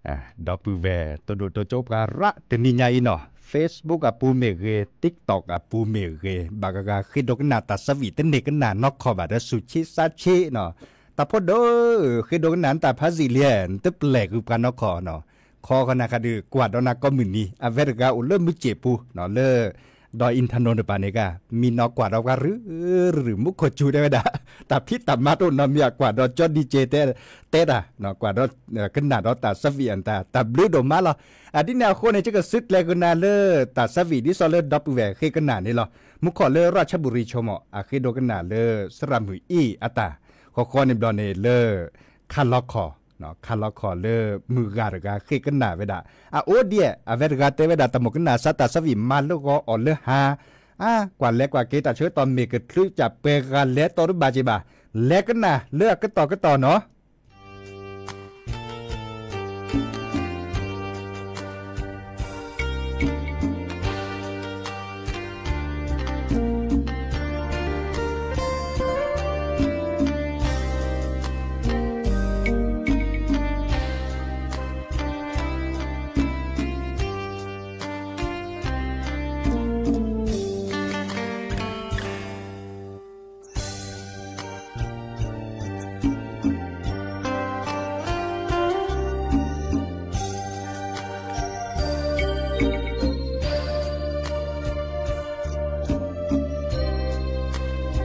ဒီပုၢ်ဝဲၢ် တိၢ်ဒိၣ်တိၢ်ကၠိပှၤရၣ်တနံၤညါအံၤနီၤ Facebook အပူၤမ့ၢ်ဂ့ၤ TikTok အပူၤမ့ၢ်ဂ့ၤ ဘၣ်ကဂၤဃ့ဒိကနၣ်တၢ်ဆၢဝံၣ် တန့ၢ်ကနၣ်နီၢ်ခီၣ်ဘၣ်ဒီးဆူးဆ့ဆါဆ့နီၤ တၢ်ဖိဒိၣ်ဧၢ ဃ့ဒိကနၣ်နတၢ်ဖးစံၣ်လံ နတပျဲၢ်ဃုာ်ပှၤနီၢ်ခီၣ်နီၤ ခီဃီနၤဃးဒုး ကွၢ်ဒီးနၤကိးမုၢ်နံၤ အဝဲတဂၤအိၣ်လၢမုၢ်စ့ၣ်ပူၤနီၤ လၢ ဒီး internet တပၤန့ၣ်ဂ့ၤ မံနီၤကွၢ်ဒီးပှၤရုၢ်ရုၢ် မူခိၣ်စူၤတဲဝဲဒၣ် တၢ်ဖံးတၢ်မၤတအိၣ်နီတမံၤ အကွၢ်ဒီးကၠီ DJ တဲ တဲတၢ် ကွၢ်ဒီး ကနၣ်ဒီးတၢ်ဆၢဝံၣ်အတၢ် တၢ်ဘျုးဒိၣ်မးလီၤ. အဒ်န့ၣ်အဃိန့ၣ် ယကစံးကျဲၤကနၤလၢ တၢ်ဆၢဝံၣ်ဒ်သိးလၢဒီပုၢ်ဝဲၢ်ဃ့ကနၣ်န့ၣ်လီၤ. မူခိၣ်လၢရၢၢ်ချၢဘူရံၤဆိကမိၣ် အဃ့ဒိကနၣ်လၢ စရၣ်မုၣ်အံၣ်အတၢ် ဃီဃီန့ၣ်ဘျီန့ၣ်လၢ ခါလီခီၣ် ခါလီခီၣ်လၢမုၢ်ဂၤတဂၤဃ့ကနၣ်ဝဲဒၣ် အအိၣ်ဒံး အဝဲတဂၤတဲဝဲဒၣ် တၢ်မိၣ်ကနၣ်စါတၢ်ဆၢဝံၣ်မၤလၢဂီၤအီၤလၢဟါ အါ ကွၢ်လဲၤကွၢ်က့ၤတၢ်ဆၢကတီၢ်မ့ၢ်ကချုးကၢ်ပှဲၤဂၤလဲၤတီၤတဘၣ်က့ၤဘၣ် လဲၤကနၣ်လၢအကတီၢ်ကတီၢ်နီၤ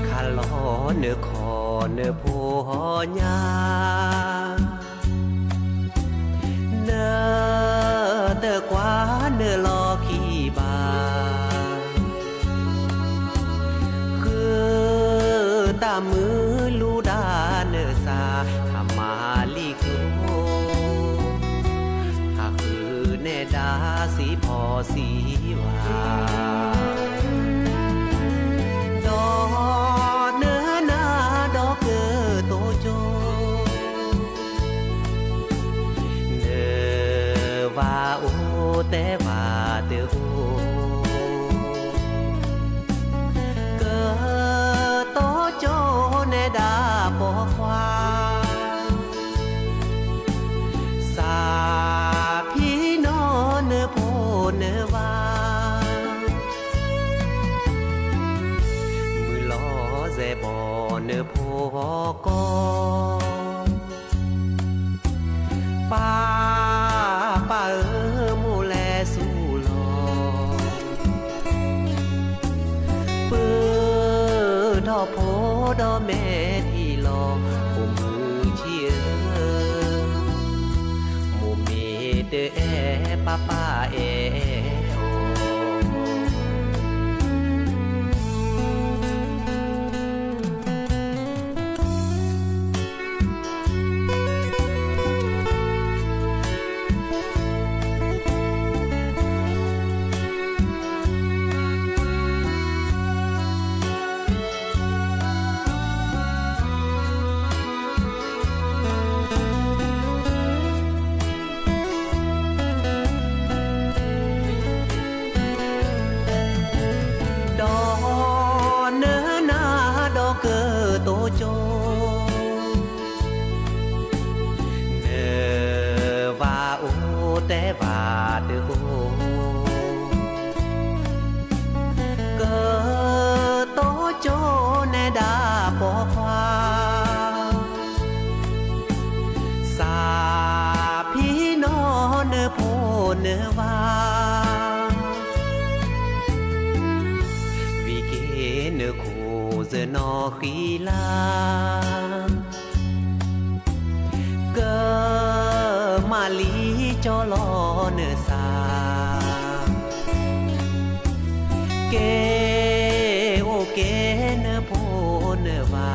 ခါလီၤနခီၣ်နဖိညါ နတကွၢ်နလီၢ်ခံဘၣ် ဃုတၢ်မုာ်လူၤဒါနသး ဟးမၤလံကျိ ဟးဃုနဲၣ်ဒါစံးဖီစံးဝါ ဒီးနနၤဒီးကတိၤကၠိ နဘၣ်အိၣ်တဲဘၣ်တအိၣ် ကတိၤကၠိနဲဒၣ်ပိာ်ခွါ စးဖံနီၤနဖိနဝၤ မုၢ်လီၤစဲးဘီနဖိကီၢ် ပၢ်ပၢ်ဧၢ မိၢ်လဲၤဆူလီၤ ပၢၤထီၣ်ဖိဒီးမဲာ်ထံလီၤ ဖိမုၣ်ဆံးဧၢ မိၢ်မ့ၢ်တအဲၣ် ပၢ်ပၢ်အဲၣ်အီၤ ဒီးနနၤဒီးကတိၤကၠိ နဘၣ်အိၣ်တဲဘၣ်တအိၣ် ကတိၤကၠိနဲဒၣ်ပိာ်ခွါ စးဖံနီၤနဖိနဝၤ ဝံၤက့ၤနခိၣ်စနီၤဃံလၤ ကမၤလံကၠီလီၤနသး ကဲအိၣ်ကဲနဖိနဝၤ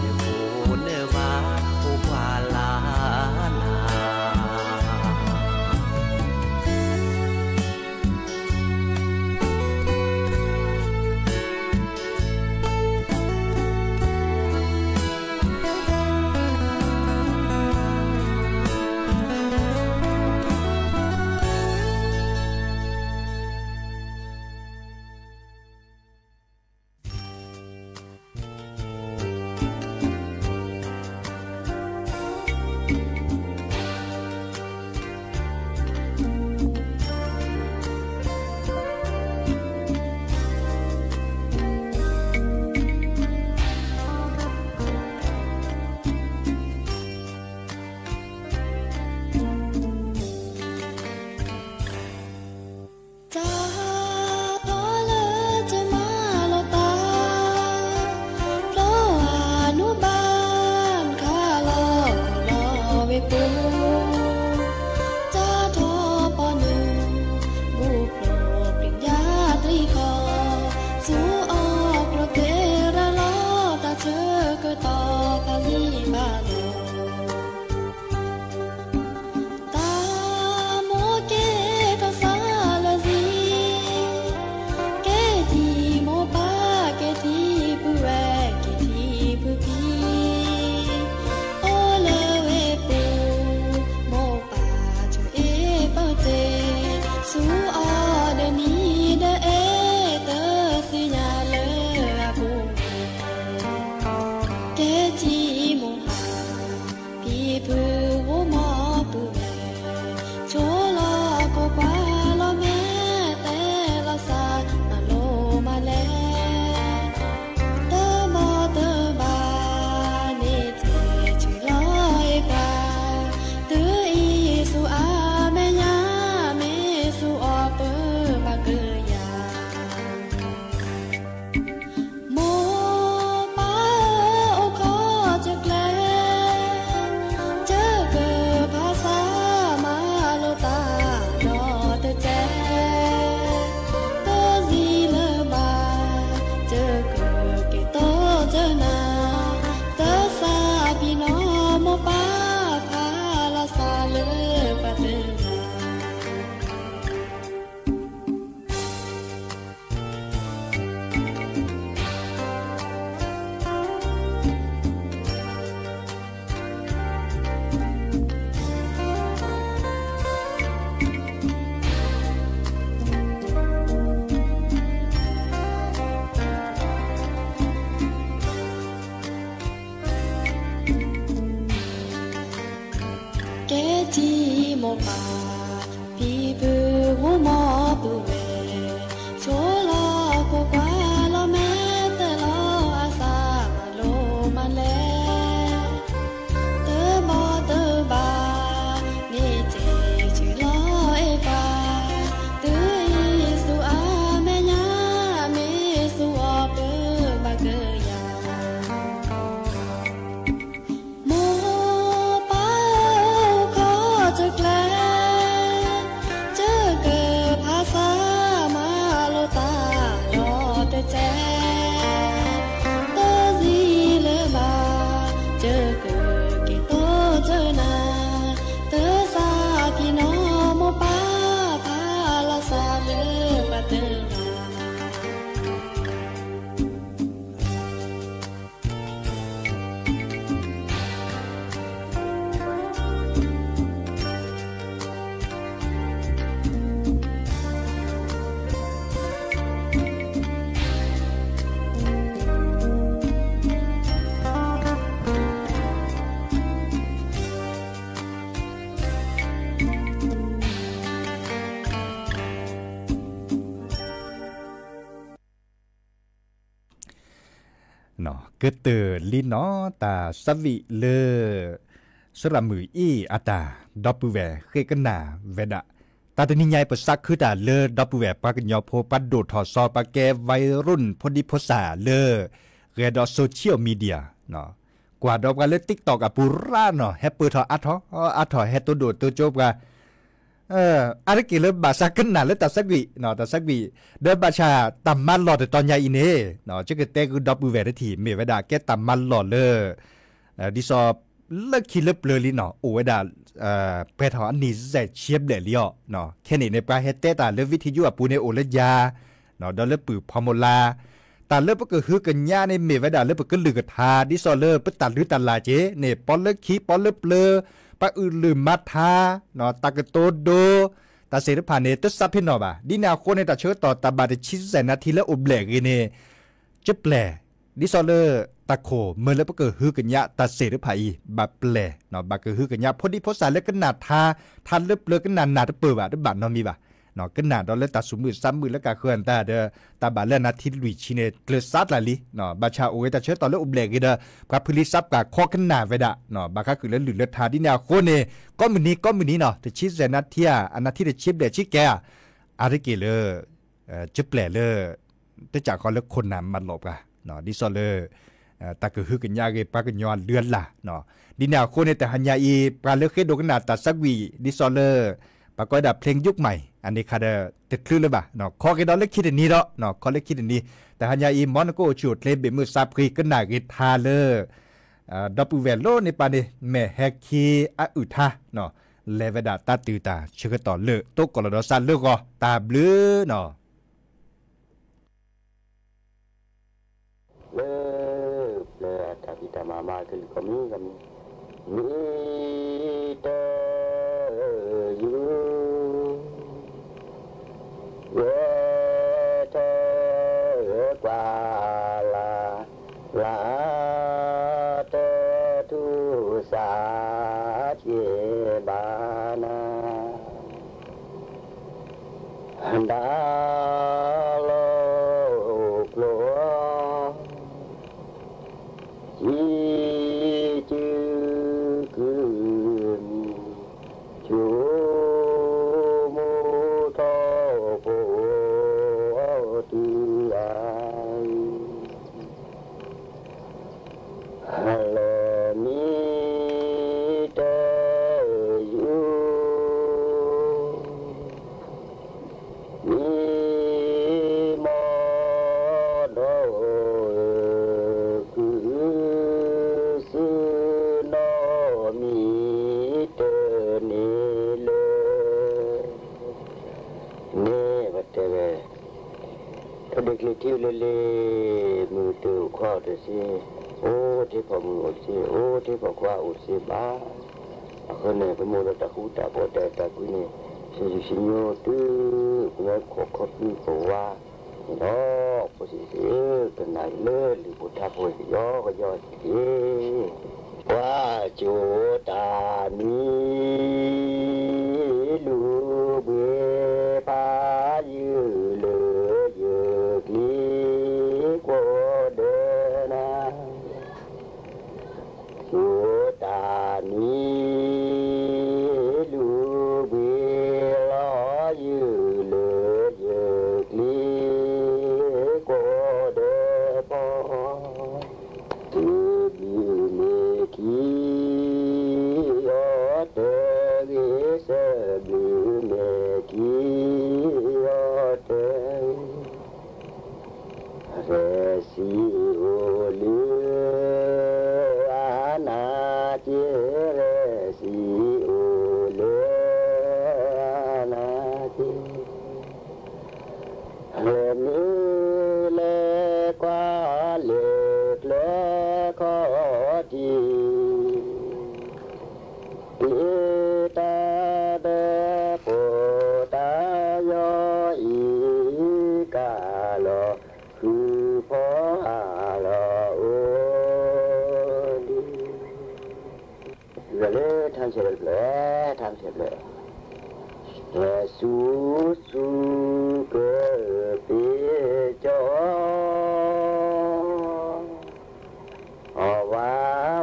နဖိနဝၤ တၢ်ထီၣ်ပီနုာ် ဘူၣ်ကျိၤပျံၤယါတရံးဃီ, ဆူအီၣ်ကျိၤသ့ရၤလီၤ တၢ်ဆၢကတီၢ်ဖးလံာ်ဘၣ်လီၤ. တၢ်မိၣ်က့ၤထီၣ်စးလၢာ်ဆံ, က့ၤထံမိၢ်ပၢ် က့ၤထံပုၢ်ဝဲၢ် က့ၤထံပုၢ်ဖံ, အိၣ်လၢဝ့ၢ်ပူၤ မိၢ်ပၢ်ဆိၣ်အ့ၣ်ပၢၢ်စ့, ဆူအီၤဒီးနံၤဒီးအဲၣ် တသ့ၣ်ညါလၢအပူၤန့ၣ်, က့ၤထံမိၢ်ပၢ် ဖံဖုမိၢ်မိၢ်ပုၢ်ဝဲၢ်, ဆိလီၤခိၣ်ကွၢ်လီၤမဲာ် တဲလီၤစၢ် မၤလိမၤလဲၢ်, တဘီတဘၣ်န့ၣ် တဲဆၢလီၤအဲၣ်ပှၤ, တုၤအံၤဆူအမဲာ်ညါ မ့ၢ်ဆူအီၤပၢဘၣ်ကယၤ မိၢ်ပၢ်အိၣ်ခီၣ်တကျဲ, ကကဖးဆါမၤလိတၢ်ဒီးတစဲး, တၢ်စံးလၢၤဘၣ် ကကက့ၤတိၢ်တနၤ, တၢ်သးပ့ၤနီၣ်မိၢ်ပၢ် ဖးလီၤစၢ်လၢပှၤတဂၤ ကဲထံမိၢ်ပၢ် ဖံဖုမိၢ်မိၢ်ပုၢ်ဝဲၢ်, ဆိလီၤခိၣ်ကွၢ်လီၤမဲာ် တဲလီၤအသးမၤလိမၤလဲၢ်, တဘီတဘၣ်န့ၣ် တဲဆၢလီၤအဲၣ်ပှၤ, တုၤအံၤဆူအမဲာ်ညါ မ့ၢ်ဆူအီၤပၢဘၣ်ကယၤ မိၢ်ပၢ်အိၣ်ခီၣ်တကျဲ, ကကဖးဆါမၤလိတၢ်ဒီးတစဲး, တၢ်စံးလၢၤဘၣ် ကကက့ၤတိၢ်တနၤ, တၢ်သးပ့ၤနီၣ်မိၢ်ပၢ် ဖးလီၤစၢ်လၢပှၤတဂၤ ကတၢၢ်လံနီၤ တၢ်သးဝံၣ်လၢ စရၣ်မုၣ်အံၤအတၢ် ဒီပုၢ်ဝဲၢ်ဃ့ကနၣ်ဝဲဒၣ်, တၢ်တနံၤညါအံၤ ပသးခုတၢ်လၢဒီပုၢ်ဝဲၢ်ပှၤကညီဖိ ပှၤဒိၣ်ထီၣ်စီၤ ပှၤကဲ ဝါရူၢ် ဖိဒံဖိသၣ်လၢ ဂဲၤဒီး social media ကွၢ်ဒီးပှၤလၢ TikTok အပူၤရၣ်နီၤ ဟဲပၢၢ်ထီၣ်အါထီၣ်အါထီၣ် ဟဲတိၢ်ဒိၣ်တိၢ်ကၠိပှၤ အါတက့ၢ်လၢဘၣ်သးကနၣ်လၢတၢ်သးဝံၣ် တၢ်သးဝံၣ် ဒီးဘၣ်ဆၣ်တၢ်မၤလီၢ်တတီၤညါအံၤန့ၣ် ယကတဲဂုာ်ဒီပုၢ်ဝဲၢ်တထံၣ် မ့ၢ်ဝဲဒၣ်ကဲတၢ်မၤလီၢ်လၢ ဒ်သိးလၢခံလၢပျၢၤလံနီၤ အိၣ်ဝဲဒၣ် ပှဲၤထီၣ်အနံၣ်စဲးဆံဘျဲၣ်လံအီၤ, ခဲန့ၣ်န့ၣ် ပှၤဟဲတဲတၢ်လၢ video အပူၤန့ၣ် အိၣ်လၢယၤ ဒီးလၢပုၢ်ဖီမိၢ်လါ, တၢ်လၢပကဟုကညးန့ၣ် မ့ၢ်ဝဲဒၣ်လၢပကလုၢ်ကထါ ဒ်သိးလၢပတၢ်လုၢ်တၢ်လၢ်က့ၤန့ၣ် ပီလၢခံပီလၢပျၢၤ, ပှၤအုၣ်လုၢ်မၤထါ, တၢ်ကတိၤဒိ တၢ်သ့ၣ်တဖၣ်န့ၣ် တစးဖဲနီၣ်ဘၣ်. ဒ်န့ၣ်အဃိန့ၣ် တၢ်ဆၢကတီၢ်တၢ်ဘၣ်တဆံစဲးနါထံလၢအိၣ်ဘျဲၣ်အဂ့ၤန့ၣ် ကပျဲၢ် ဒ်သိးလၢ တၢ်ခိၣ်မၢလၢပကဟုကညးတၢ်သ့ၣ်တဖၣ်အံၤ ဘၣ်ပျဲၢ်, ဘၣ်ကဟုကညး ဖိဒံဖိသၣ်လၢကနၣ်ထါ, ထါလၢပျၢၤကနၣ်နၢ်တပၢၢ်ဘၣ် တဘၣ်နီတမံၤဘၣ်. ကနၣ်ဒီးလၢတၢ်သူၣ်မုာ်သးမုာ်လၢကဃၢၤအသးဒီး တၢ်ဘၣ်လၢအနါထံလွံၢ်ဆံန့ၣ် ကျၢၤစးတၢ်လံ. ဘၣ်ဆၣ်အိၣ်ဝဲတၢ်ဆၢကတီၢ်လၢအိၣ်ဘျဲၣ်အဂ့ၤဒီး ပှၤဖုလံသးပှၢ်ခီကနၣ်ဝဲဒၣ် ဘၣ်ဃးဃုာ်လၢလုၢ်လၢထါ ဒ်န့ၣ်အဃိန့ၣ် ကိးမုၢ်နံၤကိးမုၢ်နံၤနီၤ တဆံစဲးနါထံဧါ အနါထံတဆံဘျဲၣ်ဆံကဲဧါ အါတက့ၢ်လၢ ကပျဲၢ်လၢ တစးဃီလၢခိၣ်နၢ်မၤလီၤပှၤ ဒ်သိးလၢ တၢ်ကဟုကညးအဂ့ၢ် ပှၤကညီအလုၢ်အလၢ်, ဒ်န့ၣ်အဃိန့ၣ် တဟါညါအံၤ ပှၤလၢဃ့ဒိကနၣ်တၢ်ဆၢကွံာ် ဒ်သိးလၢ ပှၤကိးဝဲဒၣ် เพลงยุคใหม่ အန့ၣ်ခါဒီး တချုးလၢၤဘၣ်, ခီက့ၤဒီးလၢခံတနံၤဒီး ခီလၢခံတနံၤ, တဟါညါအံၤ မီနကိအိၣ်ဆူၣ်အိၣ်ချ့ ဘ့ၣ်မုၢ်စၢ်ဖှံကနၣ်ဂ့ၤထါလၢ ဒီပုၢ်ဝဲၢ်လိၤန့ၣ်ပၢ်န့ၣ် မဲာ်ဟဲခံအအုၣ်ထါ, လဲၤဝဲဒၣ်တၢ်တုၤတၢ်ဆၢကတီၢ်လၢ တိကိၣ်လီၤဒီးစးလၢဂီၤ တၢ်ဘျုးနီၤ. လၢ ပျၢၤတၢ်ဖံးတၢ်မၤမၤကလုၢ်ကီၢ်မံၤကီၢ်မံၤ, မ့ၢ်တယုၢ် ယဲထၢကွၢ်လၢ် လၢတထူၣ်စးက့ဘၣ်နၤ ဒၣ်လီၤကျိၤ ယံၤစုကုၢ်မံၤ ဆိကမိၣ်ထီၣ်ဖိတုၤအံၤ လၢမ့ၢ်တယုၢ် မ့ၢ်မီၢ်ဒီး ကုၢ်စုနီၢ်မံၤတန့ၢ်လၢ န့ၣ်ပတဲဝဲ ထီၣ်ဒ့ကျ့ထံလၢလ့ မုၢ်တအိၣ်ခွါအိၣ်တစ့, အိၣ်ထ့ဖီမုၢ်အိၣ်တစ့, အိၣ်ထ့ဖီခွါအိၣ်တစ့ဘၣ်. အဃိန့ၣ် ပမိၢ်ဒီးတၢ်ဃူတၢ်ဖိးတၢ်အဲၣ်တၢ်ကွံန့ၣ် ဆူၣ်ဆူၣ်ဆူၣ်ညိတုၤ ပဝဲခိၣ်ခီပူၤပဝါန့ၣ်လီၤ. ဖိဆံးဆံးဧၢ, ကနၣ်လၢလံာ်ဖိထါဖိကယီကယီတက့ၢ်. ပှၤကိတၢ်မံ လူၤဘှံးဖးယုၢ် လၢယကျံၤကိးဒဲးနၤ, ကိတၢ်မံ လူၤဘှံးလီၤယုၢ် လၢယကျံၤကိးဒဲးပီၢ် စၢဘျုးမ့ၢ်ခံ အီၤတဂ့ၤ, စၢဘျုးမ့ၢ်ခံအီၤတဂ့ၤ, ရဲၣ်စံးအိၣ်လၢအနးက့, ရဲၣ်စံးအိၣ်လၢအနးက့ လဲၤမ့ၢ်လဲၤကွၢ်လၢကျဲခီၣ်ထံး, က့ၤတၢ်ဒီးဖိတၢ်ယီၤအံၤ ကၢ်လီၤဃုာ်ဖီအၢၣ်လီၤအိၣ်ဒံး လၢထါဆဲးတဖျၢၣ်, ထါဆဲးတဖျၢၣ်, ဟဲစူၤစူၤကပ့ၤကၠီ, အီၣ်ဝးဝး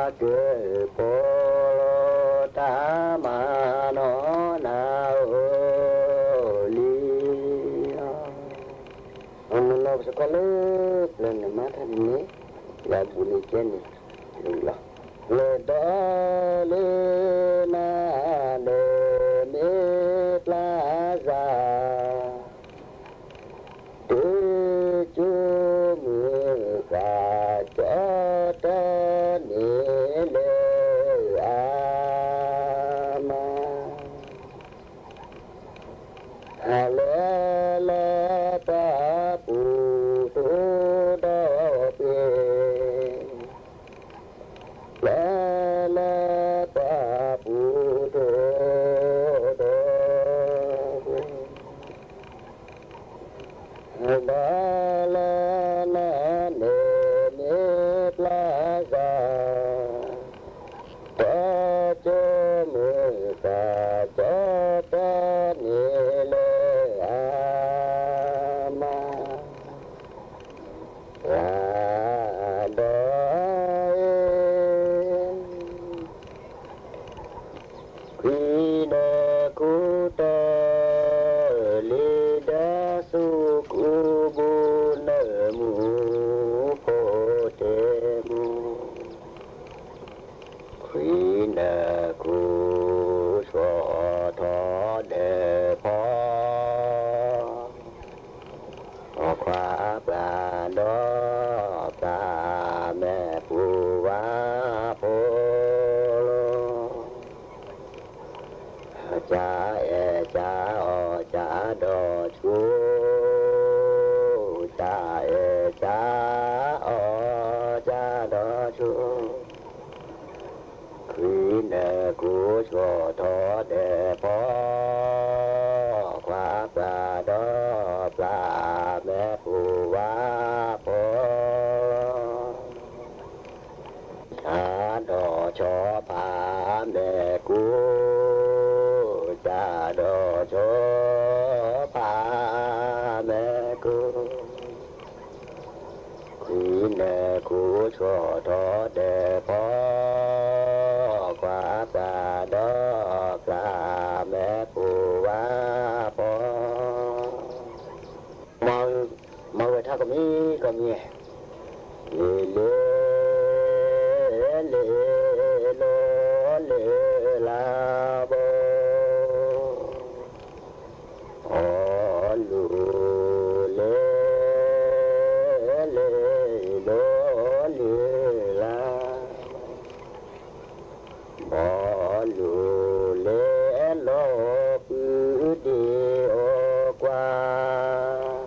ကပီၤလီၤတၢ်မၤနီၢ်နၤအိၣ်လံ. အနီၢ်နီၢ်ပစ့ၢ်ကီးလၢပျၢၤန့ၣ်မၤတၢ်န့ၣ်န့ၣ်, ယဘူးန့ၣ်ကဲန့ၣ်, လီၤ, လဲၤဒီးလၢနၤဒီးမ့ၢ်ပျၢ်စၢ်, တကၠိမုၢ်ဃၢ်ကၠီတၢ်န့ၣ်လၢအမၤ ဟးလဲၤလၢပှၢ်ပူၤသိဒီးပှ့ၤ, ဃံနၢၣ်ခိၣ်ဆှီၣ်ထီၣ်ဒဲးဖီ အခွါပှၤဒီးပှၤမဲာ်ပူၤဝါဖိလီၤ. ကၠအဲၣ်ကၠအီၣ်ကၠဒီးဆူ, ကၠအဲၣ်ကၠအီၣ်ကၠဒီးဆူ ဃံနၢၣ်ခိၣ်ဆှီၣ်ထီၣ်ဒဲးဖီ ခွါပှၤဒီးပှၤမဲာ်ပူၤဝါဖိ ကၠဒီးဆီဖးမဲာ်ကိ, ကၠဒီးဆီဖးမဲာ်ကိ ဃံနၢၣ်ခိၣ်ဆှီၣ်ထီၣ်ဒဲးဖီ ခွါပှၤဒီးပှၤမဲာ်ပူၤဝါဖိ မၤဝဲထါကမံၤကမံၤ, လ့ၤလ့ၤ, လ့ၤလီၤလ့ၤလးဘီ, အီလူၤလ့ၤ, လ့ၤလီၤလ့ၤလး ဘီလူၤလ့ၤလီၤပုၢ်ဒ့ၣ်အီၤကွၢ်,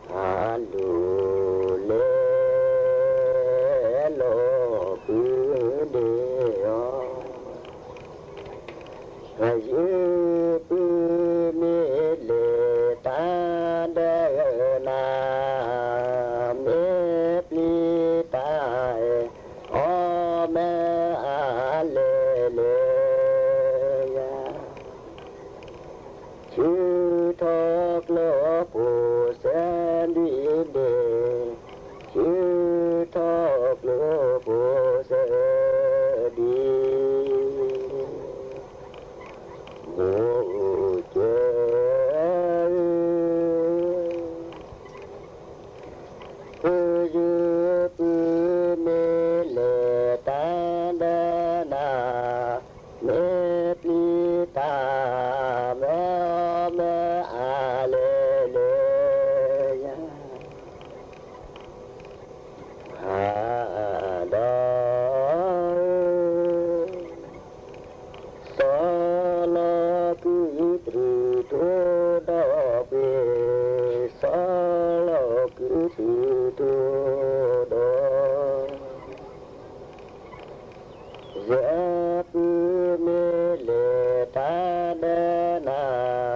အလူၤလ့ၤလီၤပုၢ်ဒ့ၣ်အီၤ, ယပုၢ်မ့ၢ်လဲၤတၢ်ဒီးနၤ, မ့ၢ်ပျံၤတၢ်အဲၣ် အီၣ်မ့ၢ်အါလဲၣ်လဲၣ်ယၤ, ဆူထီၣ်ကျိဖိစဲဒံးဒ့ၣ်, ဆူထီၣ်ကျိဖိစဲဒံး မိၢ်ကဲဧၢ, ယပုၢ်မ့ၢ်လဲၤတၢ်ဒီးနၤ, မ့ၢ်ပျံၤတၢ်မ့ၢ်အီၣ်မ့ၢ်အါလဲၣ်လဲၣ်ယၤ ဖးဒီး စီၤလီၤကုၢ်တုၤထိၣ်ဒီးပှ့ၤ, စီၤလီၤကုၢ်တုၤထိၣ်ဒီး ယပုၢ်မ့ၢ်လဲၤတၢ်ဒီးနၤ,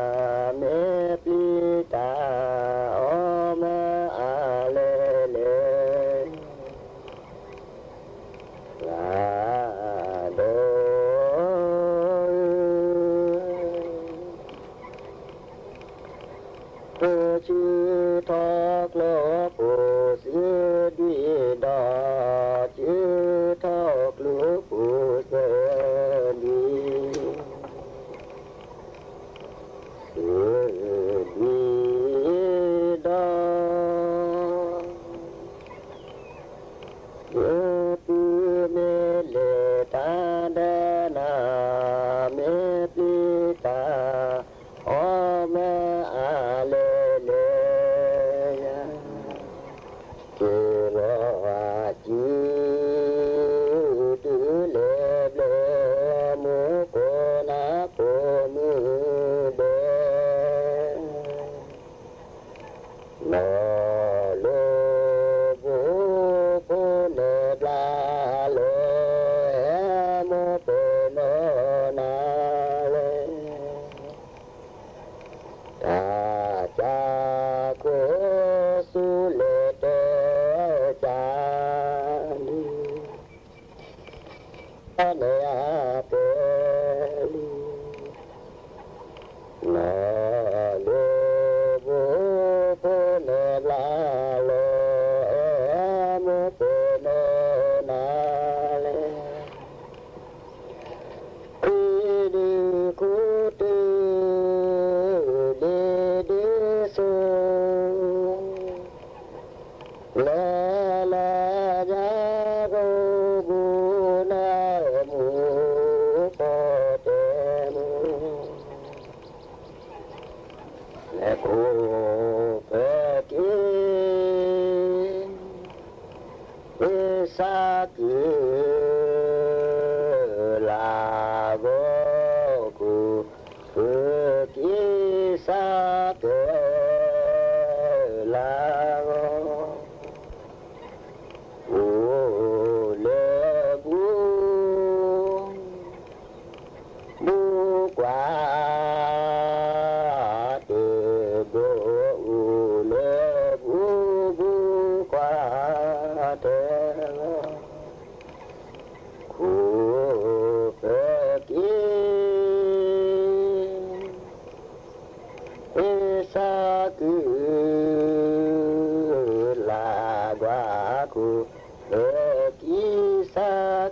မ့ၢ်ပျံၤတၢ်အီၣ်မ့ၢ်အါလဲၣ်လဲၣ် ဖးဒီး ဆူထီၣ်ကျိဖိစဲဒံးဒီး, ဆူထီၣ်ကျိဖိစဲဒံး, စဲဒံးဒီး ယပုၢ်မ့ၢ်လဲၤတၢ်ဒီးနၤ, မ့ၢ်ပျံၤတၢ်အီၣ်မ့ၢ်အါလဲၣ်လဲၣ်ယၤ, က့ၤလီၤအစု ဒုးလဲၤဘျဲၣ် မိၢ်ခိၣ်နၢ်ခိၣ်မုၢ်ဒဲး နီၢ်လိၣ်ဘိဖိလဲၤဘျါလီၤ, ဟဲမိၢ်ပၢၤနီၢ်နၤလဲၣ်, တၢ်ကၢ်ခိၣ်ဆူလဲၤတဲကၢ်လံ န့ၣ်အတဲလံ, နီၢ်လိၣ်ဘိဖိလဲၤဘျါလီၤ, ဟဲမိၢ်ပၢၤနီၢ်နၤလဲၣ်, ခွံဒုခိၣ်တုၤလ့ၤဒုစိၤ လဲၤလၢညါကိးပူၤန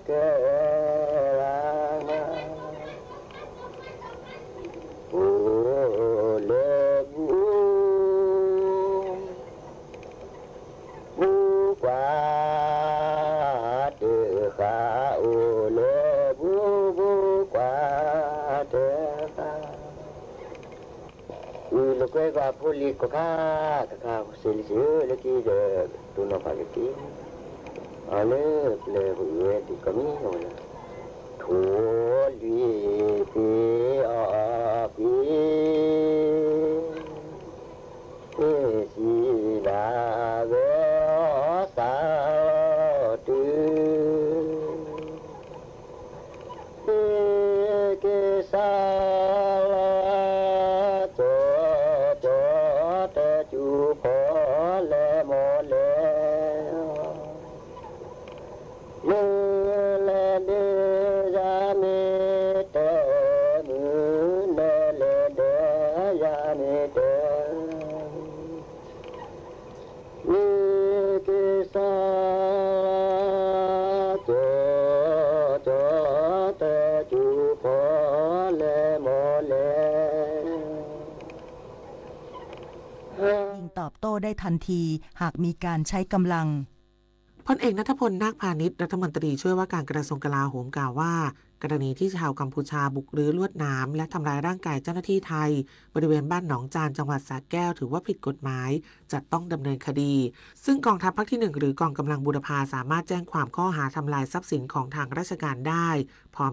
ကဲလၢ အိၣ်လၢဘူ ဘူကွၢ်တဃၣ်, အိၣ်လၢဘူ ဘူကွၢ်တဃၣ်. အုၣ်လၢကွဲကီၢ်ဖိလံၤကိးခါ, တခါစ့လံစ့ဧၢ, လၢခံဒီး တိၢ်နီၣ်ဖးက့ၤက့ၤ, အလၢပျၢၤပှဲၤဒံးကီၢ်မံၤဝဲလၢ ထိၣ်လွံၢ်ပ့ၤအီၣ်ပ့ၤ ဟ့ၣ်စံးဘၣ်ဂဲၤအီၣ်စၢ်လီၤတုၤ, ဟ့ၣ်က့ၤစၢ်လီၤ ကၠီကၠီ တစူၤဖီလဲၣ်မိၢ်လဲၣ် မုၢ်လဲၤဒၢယၤမ့ၢ်တၢ်မုၢ်, နလဲၤဒၢယၤမ့ၢ်တၢ်, မ့ၢ်က့ၤစၢ် ကၠီကၠီ တစူၤဖီလဲၣ်မိၢ်လဲၣ် ยิงตอบโต้ได้ทันทีหากมีการใช้กำลัง พลเอกณัฐพล นาคพานิช รัฐมนตรีช่วยว่าการกระทรวงกลาโหมกล่าวว่า กรณีที่ชาวกัมพูชาบุกรื้อลวดหนามและทำร้ายร่างกายเจ้าหน้าที่ไทย บริเวณบ้านหนองจาน จังหวัดสระแก้ว ถือว่าผิดกฎหมาย จะต้องดำเนินคดี ซึ่งกองทัพภาคที่หนึ่งหรือกองกำลังบูรพาสามารถแจ้งความข้อหาทำลายทรัพย์สินของทางราชการได้ พร้อม